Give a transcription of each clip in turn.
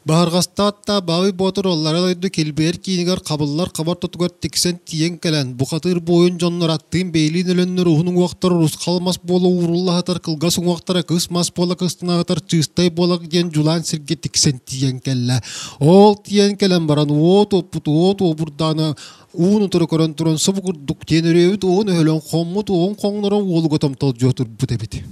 Баһырҕастаат да Баай Боотур аллара дойду килбиэр киинигэр хабыллар хабар тотугар тиксэн тиийэн кэлэн, бухатыыр буойун дьоннор аттыын бэйэлиин өлөннөр уһун уҥуохтар урусхал мас буола уурулла сытар кылгас уҥуохтара кыс мас буола кыстана сытар чыыстай буолак диэн дьулаан сиргэ тиксэн тиийэн кэллэ. Ол тиийэн кэлэн баран уот уоппут уот уобурдаана уун утары көрөн туран субу курдук диэн өрүөбүт уон өһөлөн хоммут уон хоҥнорон уолуга томтолдьуо турбут эбит.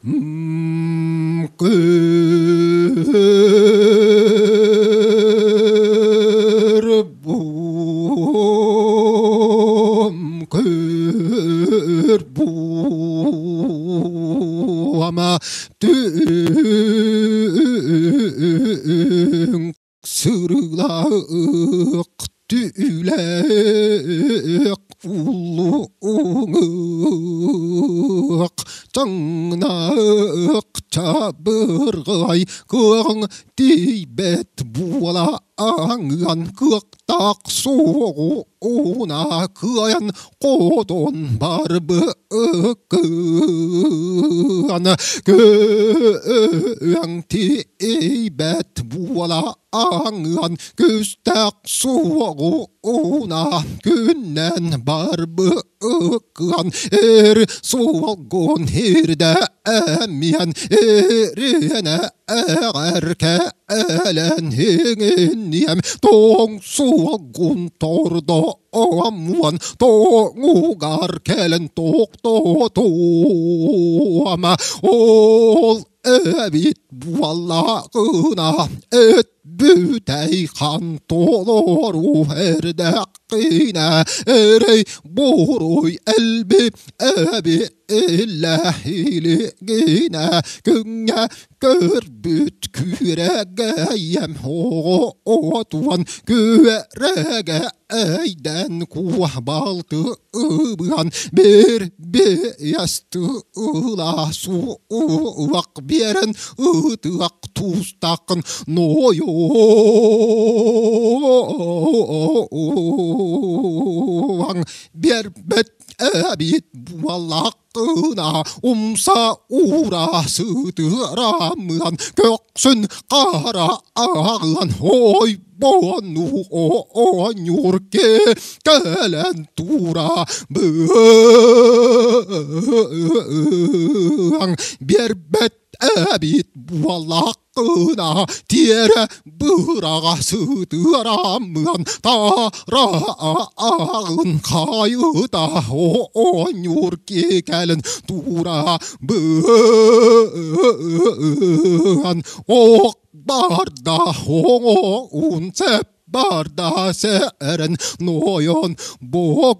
Көрбуом, көрбуома түҥ Сырылаах түүлээх уллуҥах чаҥнаах чабырҕай кыаҕыҥ тиийбэт буола аҥыан кыахтаах суоҕуна кыайан хотон барбыккын күөҥ тиийбэт буола аҥыан күстээх суоҕуна күннэн барбыккын эр суолгун ирдээмиэн эринэ эҕэркэлэн иҥинниэм тоҥ суолгун тордо Оҥуон тоҥугар кэлэн тохтотуом, ол эбит буоллаҕына эт бүтэй хан толору эрдэххинэ эрэй буруй элби эби иллэһилигинэ күҥҥэ Көрбүт күөрэгэйэм оҕотуон күөрэгэйдэн куобалтыбыан бир биэс тыла суох биэрэн ытыах тустааххын нойуоҥ биэрбэт эбит буоллах Кына умса уура сытыарамыан көхсүн хара аҕылан ойбону оонньуурке кэлэн тура быаҥ биэрбэт эбит буоллах Кына тиэрэ быраҕа сытыараммыан тараҕын хайыта оонньуур кэлин тура быан ох барда оҥоун сеп барда сэрэн нойон богдуам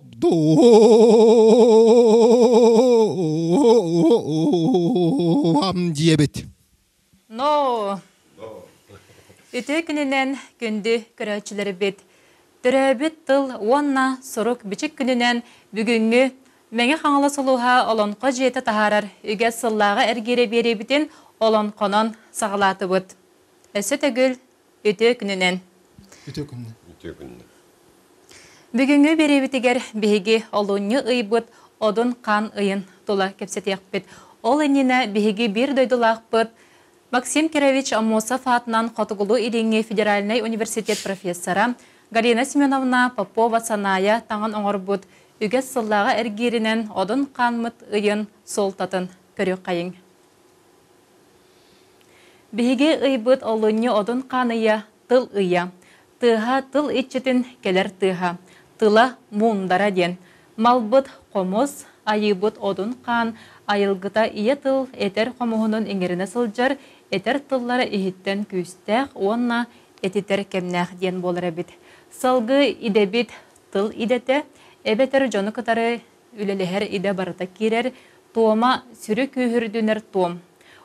диэбит. Но! Үтүө күнүнэн күндү көрөөччүлэрбит! Төрөөбүт тыл уонна сурук-бичик күнүнэн бүгүҥҥү Мэҥэ Хаҥалас улууһа Олоҥхо дьиэтэ таһаарар үгэс сыллааҕы эргиирэ биэриибитин олоҥхонон саҕалаатыбыт. Өссө төгүл үтүө күнүнэн! Үтүө күнүнэн! Үтүө күнүнэн! Бүгүҥҥү биэриибитигэр биһиги олунньу ыйбыт Одун Хаан ыйын тула кэпсэтиэхпит. Ол иннинэ биһиги биир дойдулаахпыт Максим Кирович Аммосов аатынан Хотугулуу-Илиҥҥи федеральнай университет профессора Галина Семеновна Попова-Санаайа таҥан оҥорбут үгэс сыллааҕы эргииринэн Одун Хааммыт ыйын суолтатын көрүөххэйиҥ. Биһиги ыйбыт олунньу Одун Хаан ыйа тыл ыйа. Тыаһа тыл иччитин кэлэр тыаһа. Тыла муундара диэн. Малбыт хомус, айыыбыт одун хаан, айылгыта ийэ тыл этэр хомуһунун иҥэринэ сылдьар, этэр тыллара иһиттэн күүстээх уонна этитэр кэмнээх диэн буолар эбит. Салгыы идэбит тыл идэтэ, эбэтэр дьону кытары үлэлэһэр идэ барыта киирэр, туома сүрү күүһүрдүнэр туом.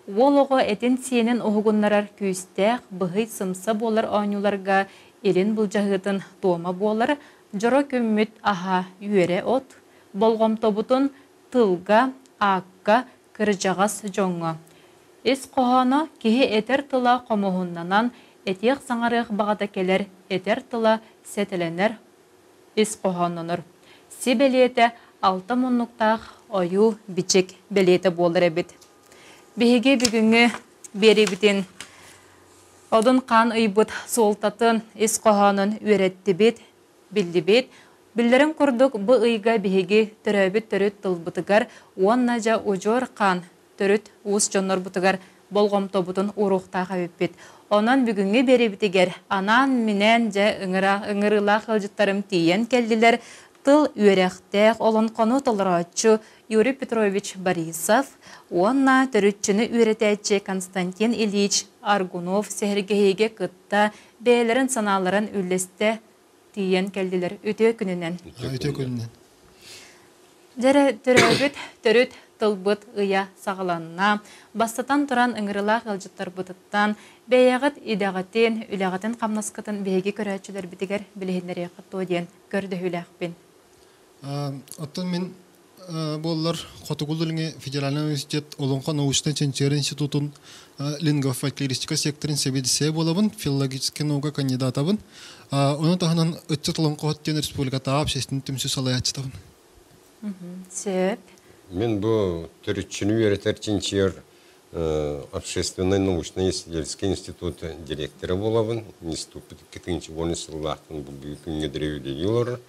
Уол оҕо этин-сиэнин уһугуннарар күүстээх, быһый сымса буолар оонньууларга илин былдьаһыытын туома буолар, дьоро күммүт аһа үөрэ от, болҕомтобутун тылга, аакка, кырдьаҕас дьоҥҥо. Ис хоһооно киһи этэр тыла хомуһуннанан, этиэх-саҥарыах баҕата кэлэр, этэр тыла сэтэлэнэр, ис хоһооннонор. Си бэлиэтэ алта муннуктаах ойуу бичик бэлиэтэ буолар эбит. Биһиги бүгүҥҥү биэриибитин Одун хаан ыйбыт суолтатын, ис хоһоонун үөрэттибит, биллибит. Биллэрин курдук, бу ыйга биһиги төрөөбүт төрүт тылбытыгар уонна дьэ удьуор хаан төрүт уус дьоннорбутугар болҕомтобутун ууруохтаах эбиппит. Онон бүгүҥҥү биэриибитигэр анаан-минээн дьэ ыҥырыылаах ыалдьыттарым тиийэн кэллилэр. Тыл үөрэхтээх олоҥхону толорооччу Юрий Петрович Борисов уонна төрүччүнү үөрэтээччи Константин Ильич Аргунов сэһэргэһиигэ кытта бэйэлэрин санааларын үллэстэ тиийэн кэллилэр. Үтүө күнүнэн! Үтүө күнүнэн! Дьэрэ төрөөбүт төрүт тылбыт ыйа саҕаланна. Бастатан туран ыҥырылаах ыалдьыттарбытыттан бэйэҕит идэҕитин, үлэҕитин-хамнаскытын биһиги көрөөччүлэрбитигэр билиһиннэриэххит дуо диэн көрдөһүүлээхпин. Оттон мин буоллар Хотугу-Илиҥҥи федеральнай университет Олоҥхо научнай чинчийэр институтун лингвофольклористика секторын сэбиэдиссэйэ буолабын, филологическай наука кандидатабын. Ону таһынан ыччат олоҥхоһут диэн республикатааҕы общественнай түмсүү салайааччытабын. Сөп. Мин бу төрүччүнү үөрэтэр чинчийэр общественнай научнай исследовательский институт директора буолабын. Институппут 2010 сыллаахтан бу күҥҥэ диэри үлэлии олорор.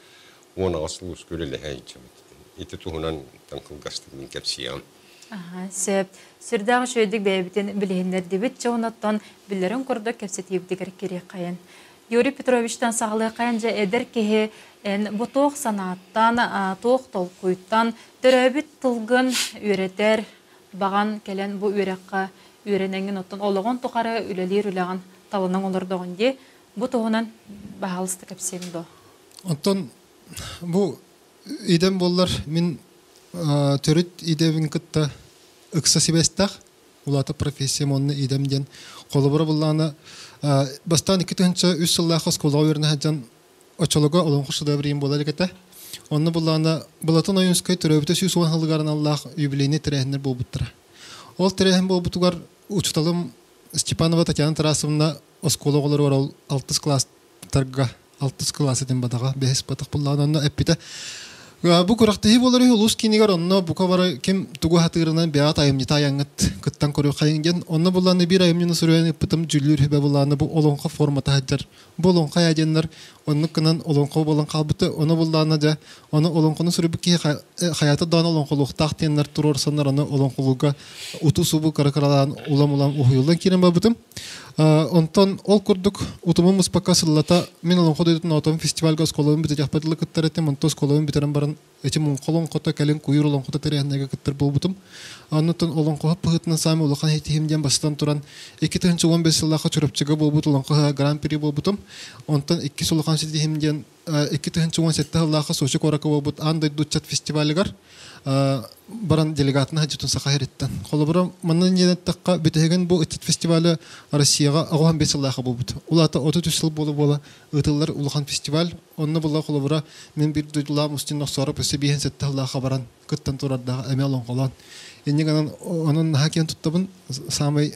18 сыл ускура үлэлэһэ сылдьабыт. Ити туһунан кылгастык мин кэпсиэҕим. Сөп. Сүрдээх үчүгэйдик бэйэбитин билиһиннэрдибит. Чэ, онон биллэрин курдук кэпсэтиибитигэр кириэххэйин. Юрий Петровичтан саҕалыаххайын дьэ эдэр киһи эн бу туох санааттан, туох толкуйтан төрөөбүт тылгын үөрэтэр, баҕан кэлэн бу үөрэххэ үөрэнэҥҥин оттон олоҕун тухары үлэлиир үлэҕин талынан олордоҕун дии. Бу туһунан баһаалыста кэпсиэҥ дуо? Оттон бу идэм буоллар мин төрүт идэбин кытта ыкса сибээстээх улаата профессиям уонна идэм диэн холобура буллаҕына бастаан 2003 сыллаах оскуолаҕа үөрэнэ сылдьан оччолорго олоҥхо шедеврин буолар этэ. Онно буллаҕына Былатон Ойуунскай төрөөбүтэ 110 сылыгар аналлаах юбилейнай тэрээһиннэр буолбуттара. Ол тэрээһин буолбутугар учууталым Степанова Татьяна Тарасовна оскуола оҕолоругар ол алтыс кылаастарга алтыс кылаас этим бадаҕа бэһис батах буллаҕына онно эппитэ бу күрэхтэһии буолар үһү улуус киинигэр онно бука бары ким тугу хатыырынан бэйэҕит айымньыта айаҥҥыт кыттан көрүөххэйиҥ диэн онно буллааны биир айымньыны суруйан ыыппытым дьүүллүүр сүбэ буллааны бу олоҥхо формата сылдьар бу олоҥхо айа диэннэр оннук гынан олоҥхо буолан хаалбыта ону буллаана дьэ ону олоҥхону суруйбут киһи хайата даҕаны олоҥхолуохтаах диэннэр туруорсаннар ону олоҥхолууга уту-субу кыра-кыралаан улам-улам уһуйуллан киирэн барбытым. Онтон ол курдук утумум муспакка сыллата мин Олоҥхо дойдутун Оотом фестивальга оскуолабын бүтэрээхпэр дылы кыттар этим. Онтон оскуолабын бүтэрэн баран эти муҥха олоҥхото, кэлин куйуур олоҥхото тэрээһиннэргэ кыттар буолбутум. Оннуттан олоҥхоһут быһыытынан саамай улахан ситиһиим диэн бастатан туран 2015 сыллаахха Чурапчыга буолбут олоҥхо гран-при буолбутум. Онтон иккис улахан ситиһиим диэн 2017 сыллаахха Сочи куоракка буолбут аан дойду ыччат фестивалыгар баран делегатын сылдьытын Саха сириттэн. Холобура, манна диэн эттэххэ, бүтэһигин бу ыччат фестиваля Россияҕа 85 сыллаахха буолбут. Ол аата 33 сыл буола-буола ыытыллар улахан фестиваль. Онно була холобура, мин биир дойдулаах Устин Нохсоороп өссө 57 сыллаахха баран кыттан турардаах эмиэ олоҥхолоон. Инньэ гынан онон наһаа киэн туттабын. Саамай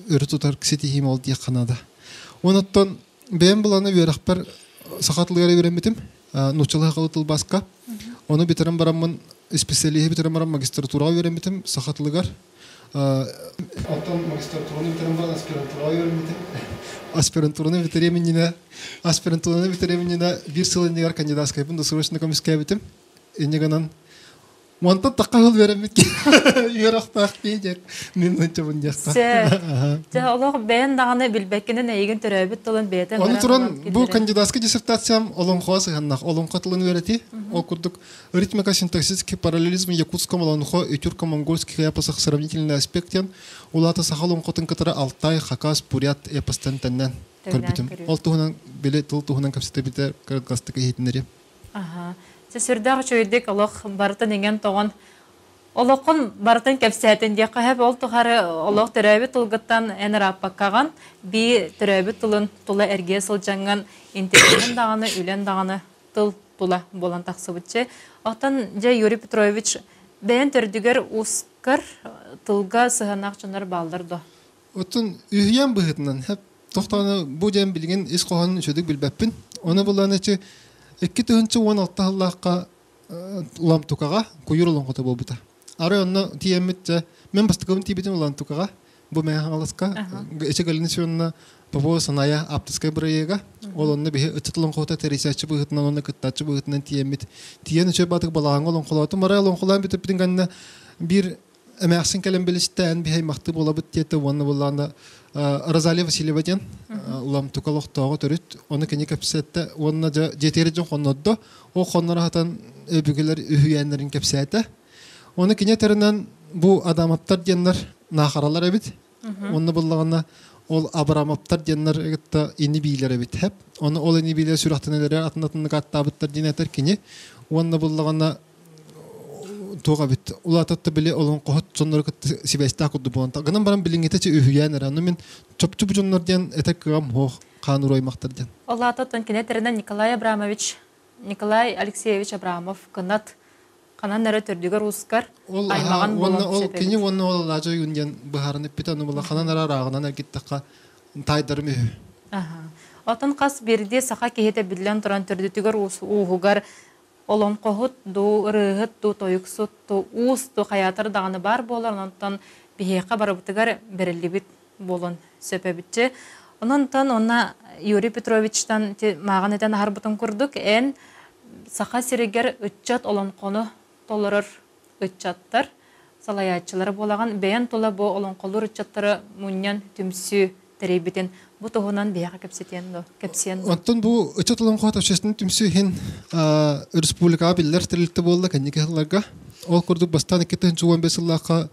өрө тутар ситиһиим ол диэххэ наада. Онуттан бэйэм былаана үөрэхпэр саха тылыгар үөрэммитим, нууччалыы сахалыы тылбааска. Ону бүтэрэн бараммын, исписэлииһи бүтэрэн баран магистратураҕа үөрэммитим саха тылыгар. Оттон магистратураны бүтэрэн баран аспирантураҕа үөрэммитим. Аспирантураны бүтэриэм иннинэ, аспирантураны бүтэриэм иннинэ биир сыл иннигэр кандидатскайбын досрочно көмүскээбитим. Инньэ гынан Онтон тахха сыл үөрэммит үөрэхтээх киһи диэн мин нынчабын диэххэ. Дьэ, олох бэйэн даҕаны билбэккинэн эйигин төрөөбүт тылын бэйэтэ Ону туран бу кандидатскай диссертациям олоҥхоҕо сыһыаннаах. Олоҥхо тылын үөрэтии. Ол курдук ритмика синтаксический параллелизм якутском олоҥхо и тюрко-монгольских эпосах сравнительный аспект диэн улаата саха олоҥхотун кытары Алтай, Хакас, Бурят эпостан тэннэн көрбүтүм. Ол туһунан били тыл туһунан кэпсэтэбитэ кыргастык иһитиннэриэм. Аһа. Чэ, сүрдээх үчүгэйдик олох барытын иҥэн-тоҥон олоххун барытын кэпсээтин диэххэ сөп. Ол тухары олох төрөөбүт тылгыттан эн ырааппаккаҕын, бии төрөөбүт тылын тула эргийэ сылдьаҥҥын интэриэһин даҕаны, үлэн даҕаны тыл тула буолан тахсыбытчы. Оттон дьэ Юрий Петрович бэйэн төрдүгэр ускар тылга сыһыаннаах дьоннор бааллар дуо? Оттон үһүйээн быһыытынан тохтоону бу диэн билигин ис хоһоонун үчүгүйдүк билбэппин. Ону булан ичи 2016 сыллаахха Ламтукаҕа куйуур олоҥхото буолбута. Арай онно тиийэммит дьэ, мен бастакыбын тиийбитим Ламтукаҕа. Бу Мэҥэ Хаҥаласка Ичи Галина Семеновна Попова Саная ааптыскай бырайыага. Ол онно биһи ыччат олоҥхоһута тэрийсээччи быһыытынан уонна кыттааччы быһыытынан тиийэммит. Тиийэн үчүгэй баатык балаҕаҥҥа олоҥхолоотум. Арай олоҥхолоон бүтэрбитин кэннэ биир эмээхсин кэлэн билистээн биһи аймахтыы буолабыт диэтэ уонна буллаана Розалия Васильева диэн Ламтука олохтооҕо төрүт. Ону кини кэпсэттэ уонна дьэ дьиэтигэр дьон хоннордо. Ол хонноро сатан өбүгэлэр үһүйээннэрин кэпсээтэ. Оны кини этэринэн бу Адамаптар диэннэр наахаралар эбит. Онно буллаҕына ол Абрамаптар диэннэр кытта ини биилэр эбит. Хэп. Оны ол ини биилэр сүрэхтэнэлэрэ атын атыннык аттаабыттар диэн этэр кини. Уонна буллаҕына туох эбит улаататта били олоҥхоһут дьоннору кытта сибээстээх курдук буолан гынан баран билиҥҥитэ чи үһүйээн эрэ. Ону мин чопчу бу дьоннор диэн этэр кыам суох хаан уруймахтар диэн. Улаататтан кини этэринэн Николай Абрамович Николай Алексеевич Абрамов кынат ханан эрэ төрдүгэр уускар Ол аймаҕын уонна булан ол сөп кини эбит. Уонна ол алаадьы ойуун диэн быһааран эппитэ ону була ханан эрэ арааҕынан эргиттэххэ таайдарым үһү. Аха. Оттон хас биирдии саха киһитэ биллэн туран төрдүтүгэр ууһугар олоҥхоһут дуу, ырыаһыт дуу, тойуксут дуу, уус дуу хайаатар даҕаны баар буолар, онтон биһиэхэ барыбытыгар бэриллибит буолуон сөп эбитчи. Онон онна Юрий Петровичтан мааҕын этэн аһарбытын курдук, эн Саха сиригэр ыччат олоҥхону толорор ыччаттар салайааччылара буолаҕын. Бэйэн тула бу олоҥхолуур ыччаттары мунньан түмсүү тэрийбитин бу туһунан биһиэхэ кэпсэтиэн дуо? Кэпсиэн дуо? Оттон бу ыччат олоҥхоһут общественнай түмсүү иһин республикаҕа биллэр тэрилтэ буолла кэнники сылларга. Ол курдук бастаан 2015 сыллаахха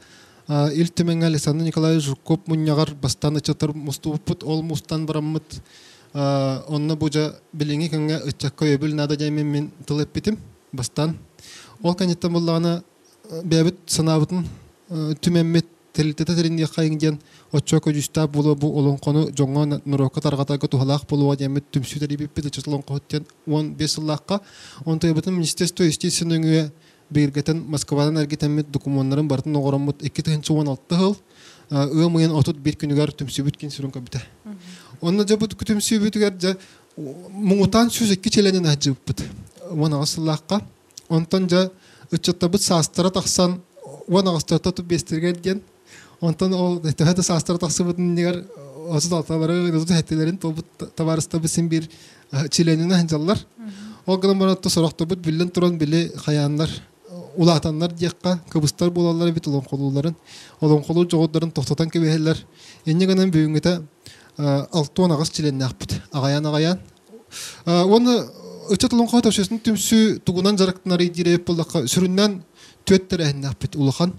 Ил Түмэҥҥэ Александр Николаевич Жирков мунньаҕар бастаан ыччаттар мустубуппут. Ол мустан бараммыт онно бу дьэ билиҥҥи кэмҥэ ыччакка өйөбүл наада диэммин мин тыл эппитим бастаан. Ол кэнниттэн буоллаҕына бэйэбит санаабытын түмэммит тэрилтэтэ тэринниэххэйиҥ диэн оччо көдьүүстээх буолуо бу олоҥхону дьоҥҥо норуокка тарҕатарга туһалаах буолуо диэммит түмсүү тэрийбиппит ыччат олоҥхоһут диэн 15 сыллаахха. Онтуйабытын Министерство юстиции нөҥүө бигэргэтэн Москвадан эргитэммит докумуоннарын барытын оҥороммут 2016 сыл ыам ыйын 31 күнүгэр түмсүүбүт кин сүрүн көбүтэ. Онно дьэ бу түмсүүбүтүгэр дьэ муҥутаан 102 чилэнин аһдьыбыппыт 18 сыллаахха. Онтон дьэ ыччаттарбыт саастара тахсан 18 35 диэн. Онтон ол төһө да саастара тахсыбытын иннигэр 36-лары 37-лэрин туолбут табаарыстарбыт син биир чилиэнинэн сылдьаллар. Ол гынан баран сорохторбут биллэн туран били хайааннар улаатаннар диэххэ кыбыстар буолаллар эбит олоҥхолууларын. Олоҥхолуур дьоҕурдарын тохтотон кэбиһэллэр. Инньэ гынан бүгүҥҥүтэ 68 чилиэннээхпит. Аҕайаан-аҕайаан. Уонна ыччат олоҥхоһут общественнай түмсүү тугунан дьарыктанарый диир эбит буоллахха, сүрүннээн түөрт тэрээһиннээхпит улахан.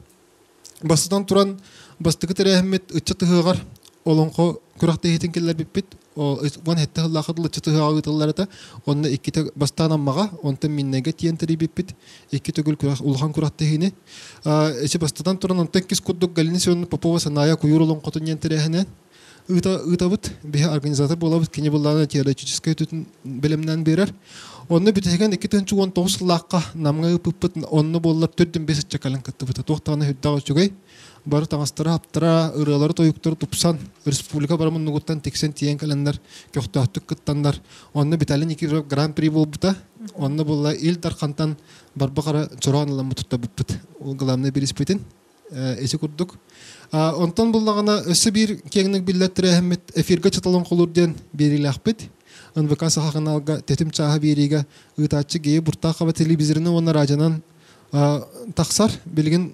Бастатан туран, бастакы тэрээһиммит ыччат ыһыаҕар олоҥхо күрэхтэһиитин киллэрбиппит. Уон сэттэ сыллаахха дылы ыччат ыһыаҕа ыытыллар этэ. Онно иккитэ бастаан Аммаҕа, онтон Миннэгэ тиийэн тэрийбиппит. Икки төгүл күрэх, улахан күрэхтэһиини. Ичи бастатан туран, онтон иккис курдук Галина Семеновна Попова Санаайа куйуур олоҥхотун диэн тэрээһинэ ыытабыт. Биһи организатор буолабыт. Кини былаана теоретическай өттүтүн бэлэмнээн биэрэр. Онно бүтэһигин 2019 сыллаахха Намҥа ыыппыппыт. Онно буоллар төрдүн бес ычча кэлэн кыттыбыта. Туох даҕаны үрдээх үчүгэй. Бары таҥастара, хаптара, ырыалары, тойуктары тупсан, республика бары муннугуттан тиксэн тиийэн кэлэннэр, көхтөөхтүк кыттаннар. Онно Виталий Никифоров гран-при буолбута. Онно буолла Ил Дархантан барба хара чороон ыламмыт туттарбыппыт. Ол главный бириспитин. Ити курдук. Онтон буллаҕына өссө биир киэҥник биллэр тэрээһиммит эфиргэ чаталан холуур диэн биэриилээхпит. НВК Саха каналга тэтим чааһа биэриигэ ыытааччы Гея Буртахова телевизорынан уонна радионан тахсар. Билигин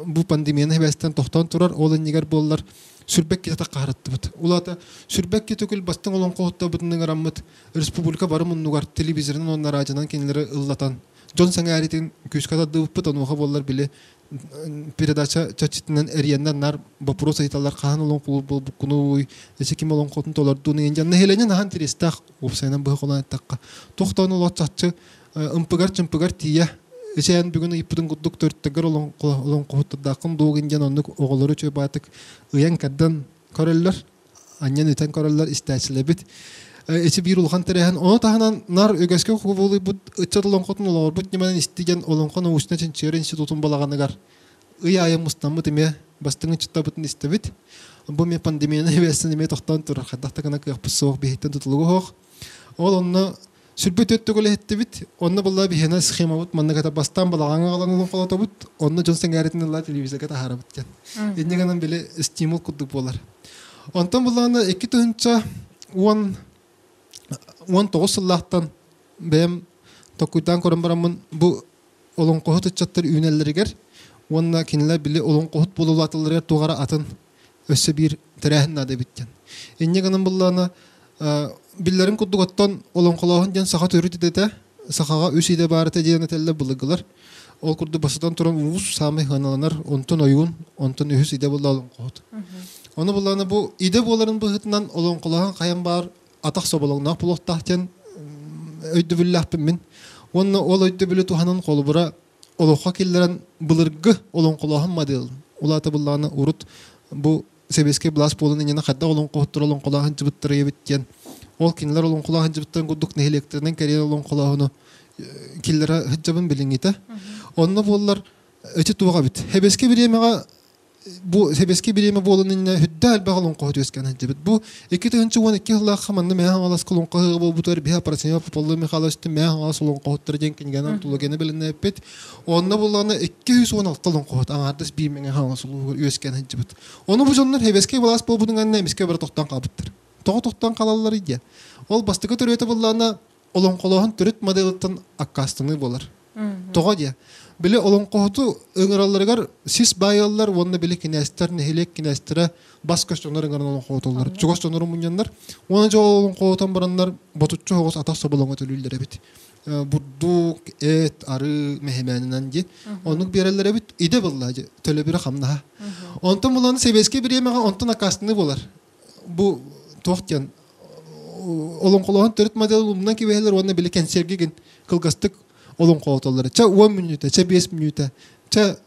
бу пандемияны сибээстэн тохтоон турар. Ол иннигэр буоллар сүрбэк киһи таххаһараттыбыт. Улаата сүрбэк киһи төкүл бастыҥ олоҥхоһуттарбытын ыҥыраммыт республика бары муннугар телевизорынан уонна радионан кинилэри ыллатан дьон сэҥээритин күүскэ тардыбыппыт. Онуоха буоллар били передача чаччытынан эрийэннэр нар вопрос ыйыталлар хаһан олоҥхолуур буолбуккунуй эчи ким олоҥхотун толордун дьон нэһилиэнньэ наһаа интэриэстээх уопсайынан быһа холоон эттэххэ тохтоон олох чахчы ымпыгар-чымпыгар тиийэ эчээн бүгүн ыйыппытын курдук төрүттэгэр олоҥхоһуттардааххын дуугун диэн оннук оҕолору үчүгэй баатык ыйан кэрдэн көрөллөр анньан үтэн көрөллөр истээччилэрбит. Ити биир улахан тэрээһин. Ону таһынан нар үгэскэ кубулуйбут ыччат олоҥхотун олоҕурбут ньыманан исти диэн олоҥхо научнай чинчийэр институтун балаҕаныгар ый аайы мустаммыт эмиэ бастыҥ ыччаттарбытын истэбит. Бу эмиэ пандемияны эбээстэн эмиэ тохтоон турар. Хайдах да гына кыахпыт суох, биһиттэн тутулуга суох. Ол онно Сүрбэ төрт төгүл иһиттибит. Онно булла биһиэнэ схемабыт маннык это бастаан балаҕаҥҥа аҕалан олоҥхолотобут, онно дьон сэҥээритин ылла телевизорга таһаарабыт диэн. Инньэ гынан били стимул курдук буолар. Онтон буллаҕына 2019 сыллаахтан бэйэм толкуйдаан көрөн бараммын бу олоҥхоһут ыччаттар үүнэллэригэр уонна кинилэр били олоҥхоһут буола улааталларыгар туох эрэ атын өссө биир тэрээһин наада эбит диэн. Инньэ гынан буллаҕына биллэрин курдук оттон олоҥхолооһун диэн саха төрүт идэтэ, сахаҕа үс идэ баар этэ диэн этэллэр былыргылар. Ол курдук бастатан туран уус саамай сыаналанар, онтон ойуун, онтон үһүс идэ буолла олоҥхоһут. Ону буллаҕына бу идэ буоларын быһыытынан олоҥхолооһун хайан баар атах соболоҥноох буолуохтаах диэн өйдөбүллээхпин мин. Уонна ол өйдөбүлү туһанан холобура олоххо киллэрэн былыргы олоҥхолооһун моделын улаата буллаҕына урут бу сэбиэскэй былаас буолан иннинэ хайдах олоҥхоһуттар олоҥхолооһун дьыбыттара эбит диэн ол кинилэр олоҥхолооһун дьыбыттарын курдук нэһилиэктэринэн кэриэн олоҥхолооһуну киллэрэ сылдьабын билиҥҥитэ. Онно буоллар эти туох эбит. Сэбиэскэй бириэмэҕэ бу сэбиэскэй бириэмэ буолан иннинэ үрдэ элбэх олоҥхоһут үөскээн сылдьыбыт. Бу 2012 сыллаахха манна Мэҥэ Хаҥаласка олоҥхо ыһыаҕа буолбутугар биһи Апрасима Пополло Михайловичтын Мэҥэ Хаҥалас олоҥхоһуттара диэн кинигэни антологияны билиннэппит. Онно буллаҕына 216 олоҥхоһут аҥаардас биир Мэҥэ Хаҥалас улууһугар үөскээн сылдьыбыт. Ону бу дьоннор сэбиэскэй былаас буолбутун кэннэ эмискэ бары тохтоон хаалбыттар. Тоҕо тохтоон хаалалларый диэн. Ол бастакы төрүөтэ буллаҕына олоҥхолооһун төрүт моделыттан аккаастаныы буолар. Тоҕо диэ? Били олоҥхоһуту ыҥыралларыгар сис баайаллар уонна били кинээстэр, нэһилиэк кинээстэрэ бас-көс дьоннор ыҥыран олоҥхоһуталлар. Чугас дьоннору мунньаннар. Уонна дьэ ол олоҥхоһутан бараннар ботуччу оҕус атах соболоҥо төлүүллэр эбит. Бурдук, эт, арыы, мэһэмээнинэн диэн. Оннук биэрэллэр эбит. Идэ буолла дьэ, төлөбүрэ хамнаһа. Онтон булан сэбиэскэй бириэмэҕэ онтон аккаастаныы буолар. Бу туох диэн олоҥхолооһун төрүт моделын умнан кэбиһэллэр уонна били кэнсиэргэ гин кылгастык олоҥхолотоллор. Чэ 10 мүнүүтэ, чэ 5 мүнүүтэ, чэ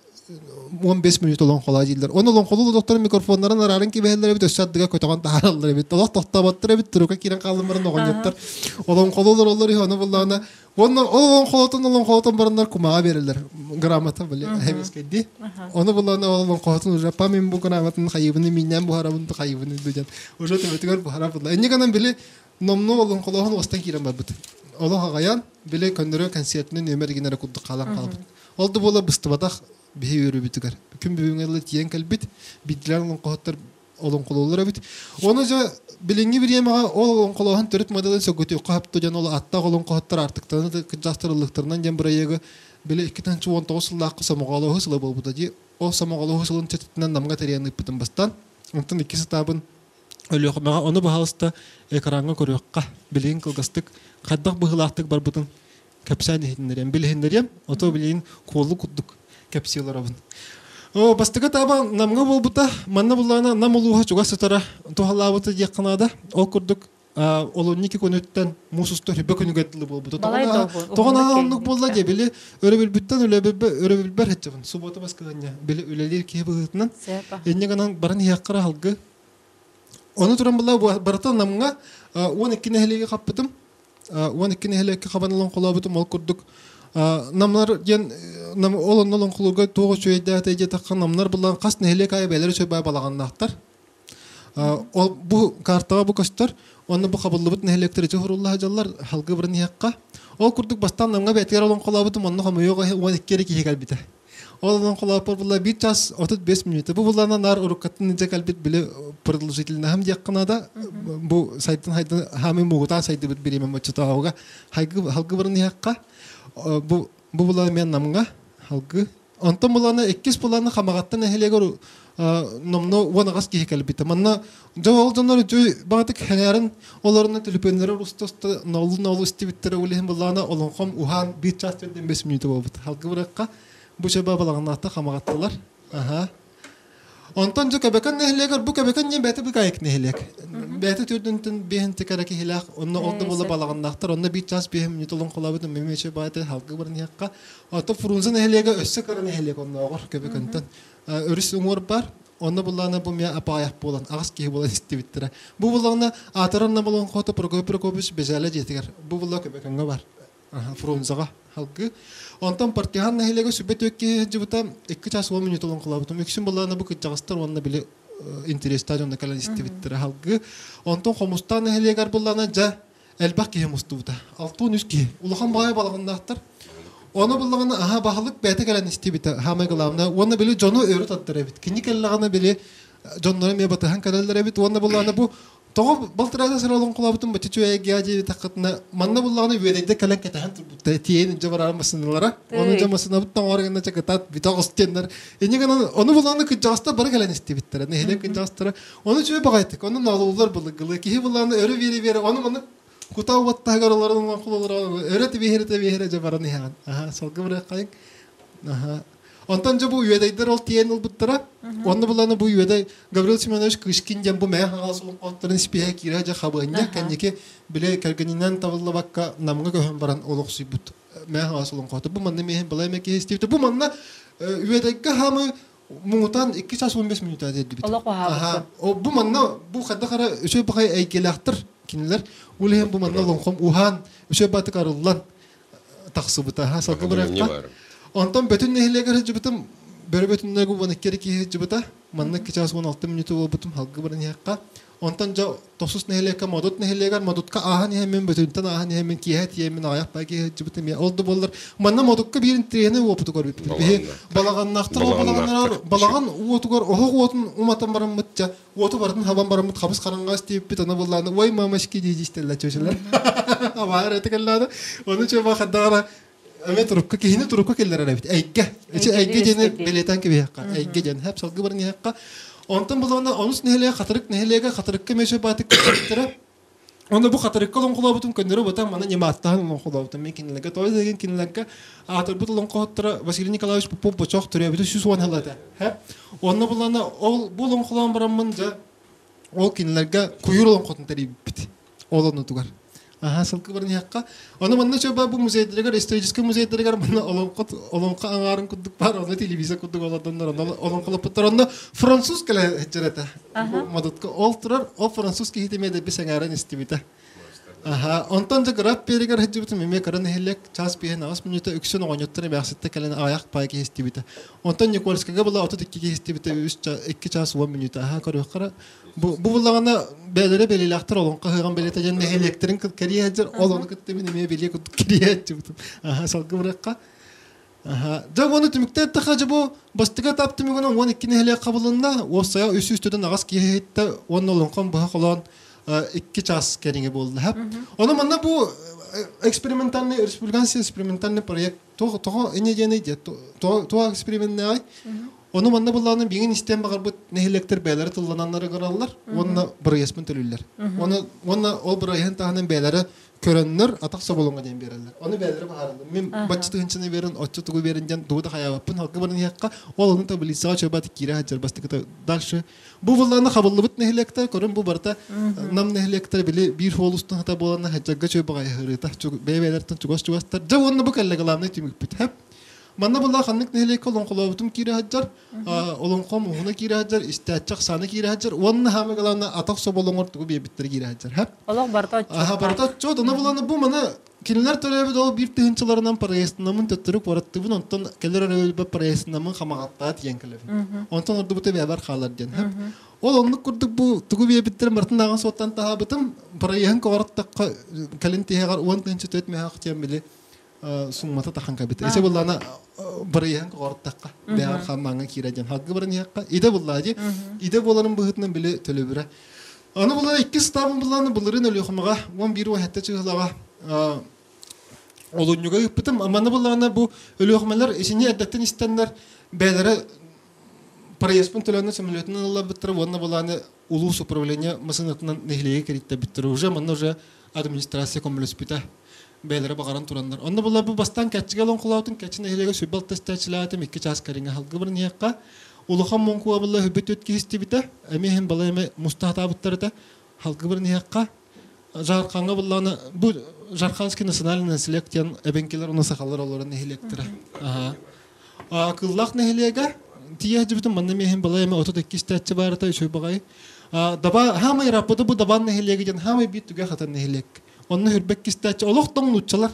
15 мүнүүтэ олоҥхолоо дииллэр. Оны олоҥхолуу доктор микрофоннарын арааран кэбиһэллэр эбит, өссө ардыга көтөҕөн таһаараллар эбит. Олох тохтооботтор эбит, турука киирэн хааллымарын оҕонньоттор. Олоҥхолуу олороллор үһү, ону буллаҕына Уонна ол олоҥхолотон олоҥхолотон бараннар кумаҕа биэрэллэр. Грамота били хэмискэйди. Ону булан ол олоҥхоһутун уже памин бу грамотын хайыбыны миннээн буһарабын хайыбыны диэн уже төбөтүгэр буһара булла. Инньэ гынан били номнуо олоҥхолооһун уостан киирэн барбыт. Олох аҕайан били көннөрү концертынан нүөмэр гинэрэ курдук хаалан хаалбыт. Ол да буола быстыбатах биһи үөрүүбүтүгэр. Күн бүгүҥҥэ дылы тиийэн кэлбит. Биирдилээн олоҥхоһуттар олоҥхолууллар эбит. Ону дьэ билиҥҥи бириэмэҕэ ол олоҥхолооһун төрүт моделын сөргүтүөххэ сөптө диэн ол аттаах олоҥхоһуттар аартыктарын кырдьаҕастар ыллыктарынан диэн бырайыагы били 2019 сыллаахха сомоҕолоһуу сыла буолбута дии. Ол сомоҕолоһуу сылын чэтитинэн Намҥа тэрийэн ыыппытым бастаан. Онтон иккис этабын Өлүөхүмэҕэ ону баһаалыста экраҥҥа көрүөххэ. Билигин кылгастык хайдах быһыылаахтык барбытын кэпсээн иһитиннэриэм, билиһиннэриэм, ото билигин куолу курдук кэпсии олоробун. О, бастакы таба Намҥа буолбута, манна буллаҕына Нам улууһа чугас сытара туһалаабыта диэххэ наада. Ол курдук олунньу икки күнүттэн муус устар үрбэ күнүгэр дылы буолбута. Тоҕо наһаа оннук буолла дии, били өрөбүлбүттэн өрөбүлбэр хаччабын. Суббота баскыһыанньа, били үлэлиир киһи быһыытынан. Инньэ гынан баран иһиэххэ алгы. Ону туран була барыта Намҥа 12 нэһилиэги хаппытым. 12 нэһилиэккэ хабан олоҥхолообутум ол курдук намнар диэн ол онно олоҥхолуурга туох үчүгэйдээтэ диэтэххэ намнар булан хас нэһилиэк аайы бэйэлэрэ үчүгэй балаҕаннаахтар ол бу картаҕа бу көстөр онно бу хабыллыбыт нэһилиэктэр ичи хурулла сылдьаллар халгы баран иһиэххэ ол курдук бастаан намҥа бэйэтигэр олоҥхолообутум онно хомойуох 12 эрэ киһи кэлбитэ Ол онон холооппор була биир час 35 мүнүүтэ. Бу булана наар уруккаттан илдьэ кэлбит били продолжительноһым диэххэ наада. Бу сайдын хайдын хаамыы мугутаан сайдыбыт бириэмэ оччотооҕуга халгы баран иһэххэ бу бу була мен намҥа халгы Онтон булана иккис буланы Хамаҕатта нэһилиэгэр номно уон аҕыс киһи кэлбитэ. Манна дьэ ол дьоннор үчүгэй баҕатык сэҥээрэн олорунна төлөпүөннэрэ уста-уста ноолу-ноолу истибиттэрэ ол иһин буллаҕына олоҥхом уһаан биир чаас төрдүн бэс мүнүүтэ буолбут. Халгы бырыахха бу чөбө балаҕаннаахта Хамаҕатталар. Аха. Онтон дьэ Көбөкөн нэһилиэгэр бу Көбөкөн диэн бэйэтэ быкаайык нэһилиэк. Бэйэтэ төрдүнтэн биэһин тикэрэ киһилээх, онно ол да буола балаҕаннаахтар, онно биир чаас биэһин мүнүүтэ олоҥхолообут эмиэ үчүгэй баҕайы халгы баран иһиэххэ. Ото Фрунзе нэһилиэгэ өссө кыра нэһилиэк оннооҕор Көбөкөнтөн. Өрүс уҥуор бар, онно буллаҕына бу эмиэ апаайах буолан, аҕыс киһи буолан истибиттэрэ. Бу буллаҕына аатырар Намолоҥхото Прокопий Прокопьевич Бэжээлэ дьиэтигэр. Бу булла Көбөкөҥҥө бар. Фрунзеҕа халгыы. Онтон Партихан нэһилиэгэ сүбэ түөрт киһи сылдьыбыта, 2 час 10 мүнүүтэ олоҥхолообутум. Үксүн буллаҕына бу кырдьаҕастар уонна били интэриэстээх дьонно кэлэн истибиттэрэ халгыы. Онтон Хомустаах нэһилиэгэр буллаҕына дьэ. Элбэх киһи мустубута. 63 киһи. Улахан баҕайы балаҕаннаахтар. Ону буллаҕына аһа баһылык бэйэтэ кэлэн истибитэ хаамай главное. Уонна били дьону өрө таттар эбит. Кини кэллэҕинэ били дьонноро эмиэ батыһан кэлэллэр эбит. Уонна буллаҕына бу тоҕо балтараада сыра олоҥхолообутум бачча үчүгэйгэ диэбитэххитинэ манна буллаҕына үөдэйдэ кэлэн кэтэһэн турбутта тиэйэн илдьэ бараары массыыналара ону дьэ массыынабыт тоҥоор гына чакытаат бүтэ оҕус диэннэр инньэ гынан ону буллаҕына кырдьаҕастар бары кэлэн истибиттэрэ нэһилиэк кырдьаҕастара ону үчүгэй баҕайытык ону ноолууллар былыргылыы киһи буллаҕына өрө биэрэ-биэрэ ону маннык кута уоттаһыгар олорон олоҥхололоро өрө тибиһирэ-тибиһирэ дьэ баран иһэҕин аха салгы барыаххайыҥ аха Онтон дьэ бу Үөдэйдэр ол тиийэн ылбыттара. Онно буланы бу Үөдэй Гаврил Семенович Кышкин диэн бу Мэйэ Хаҥалас олоҥхоһуттарын испиэһэ киирэ дьэ хабыанньа кэнники били кэргэнинэн табыллыбакка Намҥа көһөн баран олохсуйбут Мэйэ Хаҥалас олоҥхоһута. Бу манна миэһин балай эмэ киһи истибитэ. Бу манна Үөдэйгэ хаамы муҥутаан 2 час 15 мүнүүтэ тиэрдибит. Олох уһаабыт. Бу манна бу хайдах эрэ үчүгэй баҕайы эйгэлээхтэр кинилэр. Ол иһин бу манна олоҥхом уһаан үчүгэй баҕатык арыллан тахсыбыта. Салгы бырайыкка. Онтон бөтүн нэһилиэгэр сылдьыбытым, бөрө бөтүннэги 12 киһи сылдьыбыта. Манна 2 чаас 16 мүнүүтэ буолбутум, халгы баран иһэххэ. Онтон дьэ тохсус нэһилиэккэ Модут нэһилиэгэр Модутка ааһан иһэммин, бөтүнтэн ааһан иһэммин, киэһэ тиийэммин аҕыйах бай киһи сылдьыбытым. Ол да буоллар, манна Модукка биир интэриэһинэй уопуту көрбүппүт. Биһи балаҕаннаахтар ол балаҕаннар балаҕан уотугар оһох уотун уматан бараммыт дьэ уоту барытын хабан бараммыт хабыс хараҥаҕа истибиппит ону буллааны ой мамочки дии истэллэр чүөчэлэр абаар этэ кэллааны ону чума хаддаҕара эмэ турукка киһини турукка киллэрэр эбит эйгэ ичи эйгэ диэни бэлиэтээн кэбиһиэххэ эйгэ диэн хэп салгы баран иһиэххэ онтон булуона онус нэһилиэк хатырык нэһилиэгэ хатырыкка эмиэ баатык кэпсэттэрэ Онно бу хатырыкка олоҥхолообутум көннөрү батан маны ньымааттаһан олоҥхолообутум. Мин кинилэргэ тоҕо диэн кинилэргэ аатырбыт олоҥхоһуттара Василий Николаевич Попов Бочох төрөөбүтэ 110 сыл этэ. Онно булана ол бу олоҥхолоон бараммын дьэ ол кинилэргэ куйуур олоҥхотун тэрийбиппит. Ол оннутугар. Аха, сылгы баран иһэххэ. Ону манна чөбө бу музейдарыгар, историческай музейдарыгар манна олоҥхо олоҥхо аҥаарын курдук баар, онно телевизор курдук олордоннор, онно олоҥхолоппуттар. Онно француз кэлэ сылдьар этэ. Модутка ол турар, ол француз киһитэ эмиэ дэлби сэҥээрэн истибитэ. Аха, онтон дьэ граф берегэр сылдьыбытым эмиэ кыра нэһилиэк час биэһин аҕыс мүнүүтэ үксүн оҕонньоттор эмээхситтэ кэлэн аҕыйах паай киһи истибитэ. Онтон Никольскайга была 32 киһи истибитэ үс 2 час 10 мүнүүтэ. Аха, көрүөххэ Бу бу буллаҕына бэйэлэрэ бэлиэлээхтэр олоҥхо ыһыаҕын бэлиэтэ диэн нэһилиэктэрин кэрийэ сылдьар, ол ону кытта мин эмиэ бэлиэ курдук кэрийээччибитим. Аха, салгы бырыахха. Аха. Дьэ уонна түмүктэ эттэххэ дьэ бу бастакы этап түмүгүнэн 12 нэһилиэк хабылынна, уопсайа 304 киһи иһиттэ уонна олоҥхом быһа холоон 2 час кэриҥэ буолла. Ону манна бу экспериментальный республиканский экспериментальный проект тоҕо инньэ диэний диэ туох эксперименнээҕий Ону манна былаанын биҥин истиэн баҕарбыт нэһилиэктэр бэйэлэрэ тыллананнары гыраллар уонна бырайыаспын төлүүллэр. Уонна уонна ол бырайыаһын таһынан бэйэлэрэ көрөннөр атах соболоҥо диэн биэрэллэр. Ону бэйэлэрэ баһаараллар. Мин бачча тыһынчаны биэрэн, оччо тугу биэрэн диэн тугу да хайаабаппын. Халга баран иһиэххэ, ол ону таблицаҕа чөбат киирэ сылдьар бастакыта дальше. Бу былааны хабыллыбыт нэһилиэктэр көрөн бу барыта нам нэһилиэктэр били биир хуолустан хата буоланна хадьарга чөй баҕайыһырыыта бэйэ-бэйэлэртэн чугас-чугастар. Дьэ уонна бу кэллэ главный түмүкпүт. Хэп. Манна була ханнык нэһилиэккэ олоҥхолообутум киирэ сылдьар, олоҥхом уһуна киирэ сылдьар, истээччи ахсаана киирэ сылдьар уонна хаама галаана атах соболоҥор тугу биэрбиттэрэ киирэ сылдьар. Хэп. Олох барыта отчуот. Аха, барыта отчуот. Ону буланы бу маны кинилэр төрөөбүт ол биир тыһыынчаларынан проезднамын төттөрү куораттыыбын, онтон кэлэр өрөбүлбэ проезднамын хамаҕаттаа тиийэн кэлэбин. Онтон ордубута бэйэбэр хаалар диэн. Хэп. Ол оннук курдук бу тугу биэрбиттэрин барытын ааҕан суоттан таһаабытым. Проеһын коҕороттоххо кэлин тиһэҕэр 10 4 мөһөөх диэн били суммата тахан кэбит. Эсе буллана барыйаһын коҕортахха бэҕэр хаммааҥҥа киирэ диэн халгы баран иһэххэ идэ буллаа дии. Идэ буоларын быһыытынан били төлөбүрэ. Аны буллана иккис ставын буллана былырыын Өлүөхүмэҕэ 11 17 чыһылаҕа олунньуга ыыппытым. Манна буллаҕына бу Өлүөхүмэлэр исини эрдэттэн истэннэр бэйэлэрэ проездпын төлөөннө самолетунан ылларбыттара уонна булааны улуус управление масынатынан нэһилиэгэ кэриттэбиттэр. Уже манна уже администрация көмөлөспүтэ. Бэйэлэрэ баҕаран тураннар. Онно булар бу бастаан кэччигэ олоҥхолоотун кэччи нэһилиэгэ сүбэ алтыстааччылаатым икки чаас кэриҥэ халгы баран иһиэххэ. Улахан муҥкуга булла хүбүт үт киһи истибитэ. Эмиэ иһин балай эмэ мустаатаабыттар этэ. Халгы баран иһиэххэ. Жархаҥҥа буллаҕына бу Жарханский национальный наследие диэн эбэҥкилэр уонна сахалар олорон нэһилиэктэрэ. Кыллаах нэһилиэгэ тиийэ сылдьыбытым манна миэһин балай эмэ 32 истээччи баарыта үчүгэй баҕайы. Даба хаамай раппыта бу Дабаан нэһилиэгэ диэн хаамай биир түгэх хатан нэһилиэк. Онно хүрбэк истээччи олох тоҥ нууччалар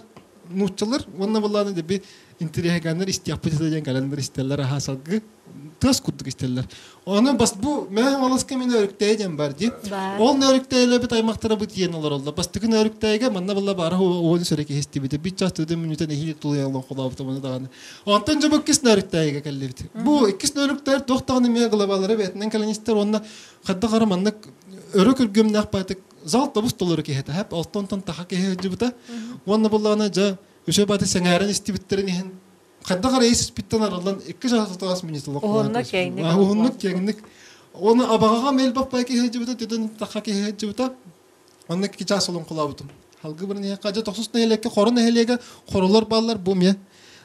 нууччалар уонна былааны деби интириэһэгээннэр истиэхпит этэ диэн кэлэннэр истэллэр аһаа салгыы. Тыас курдук истэллэр. Оны бас бу мэ маласка мин өрүктэйэ диэн бар ди. Ол нөрүктэйлэбит аймактара бу тиен олороллор. Бастакы нөрүктэйге манна булла бары уон сөрө киһистибите. Бит час төдө мүнүтен эхили тулуялон холаабыта маны даҕаны. Онтон жобу иккис нөрүктэйге кэллибит. Бу иккис нөрүктэр туох даҕаны мэ глобалары бэтинен кэлэн онна хадда хара маннык өрө күргүмнээх байтык зал тобус толору киһитэ хэп алтонтон таха киһи жыбыта. Уонна буллаҕына жа үчө баты сеңээрин истибиттерин иһин хайдах эрэ ис-испиттэн арыллан икки чаас отугас минут Уһуннук киэҥник Уһуннук киэҥник. Оны абаҕаҕа мэлбэх бай киһи сылдьыбыта, төтөн таха киһи сылдьыбыта. Онно икки чаас олоҥхолообутум. Халгы бырын иһэ хадьа тохсус нэһилиэккэ Хоро нэһилиэгэ хоролор бааллар бу эмиэ.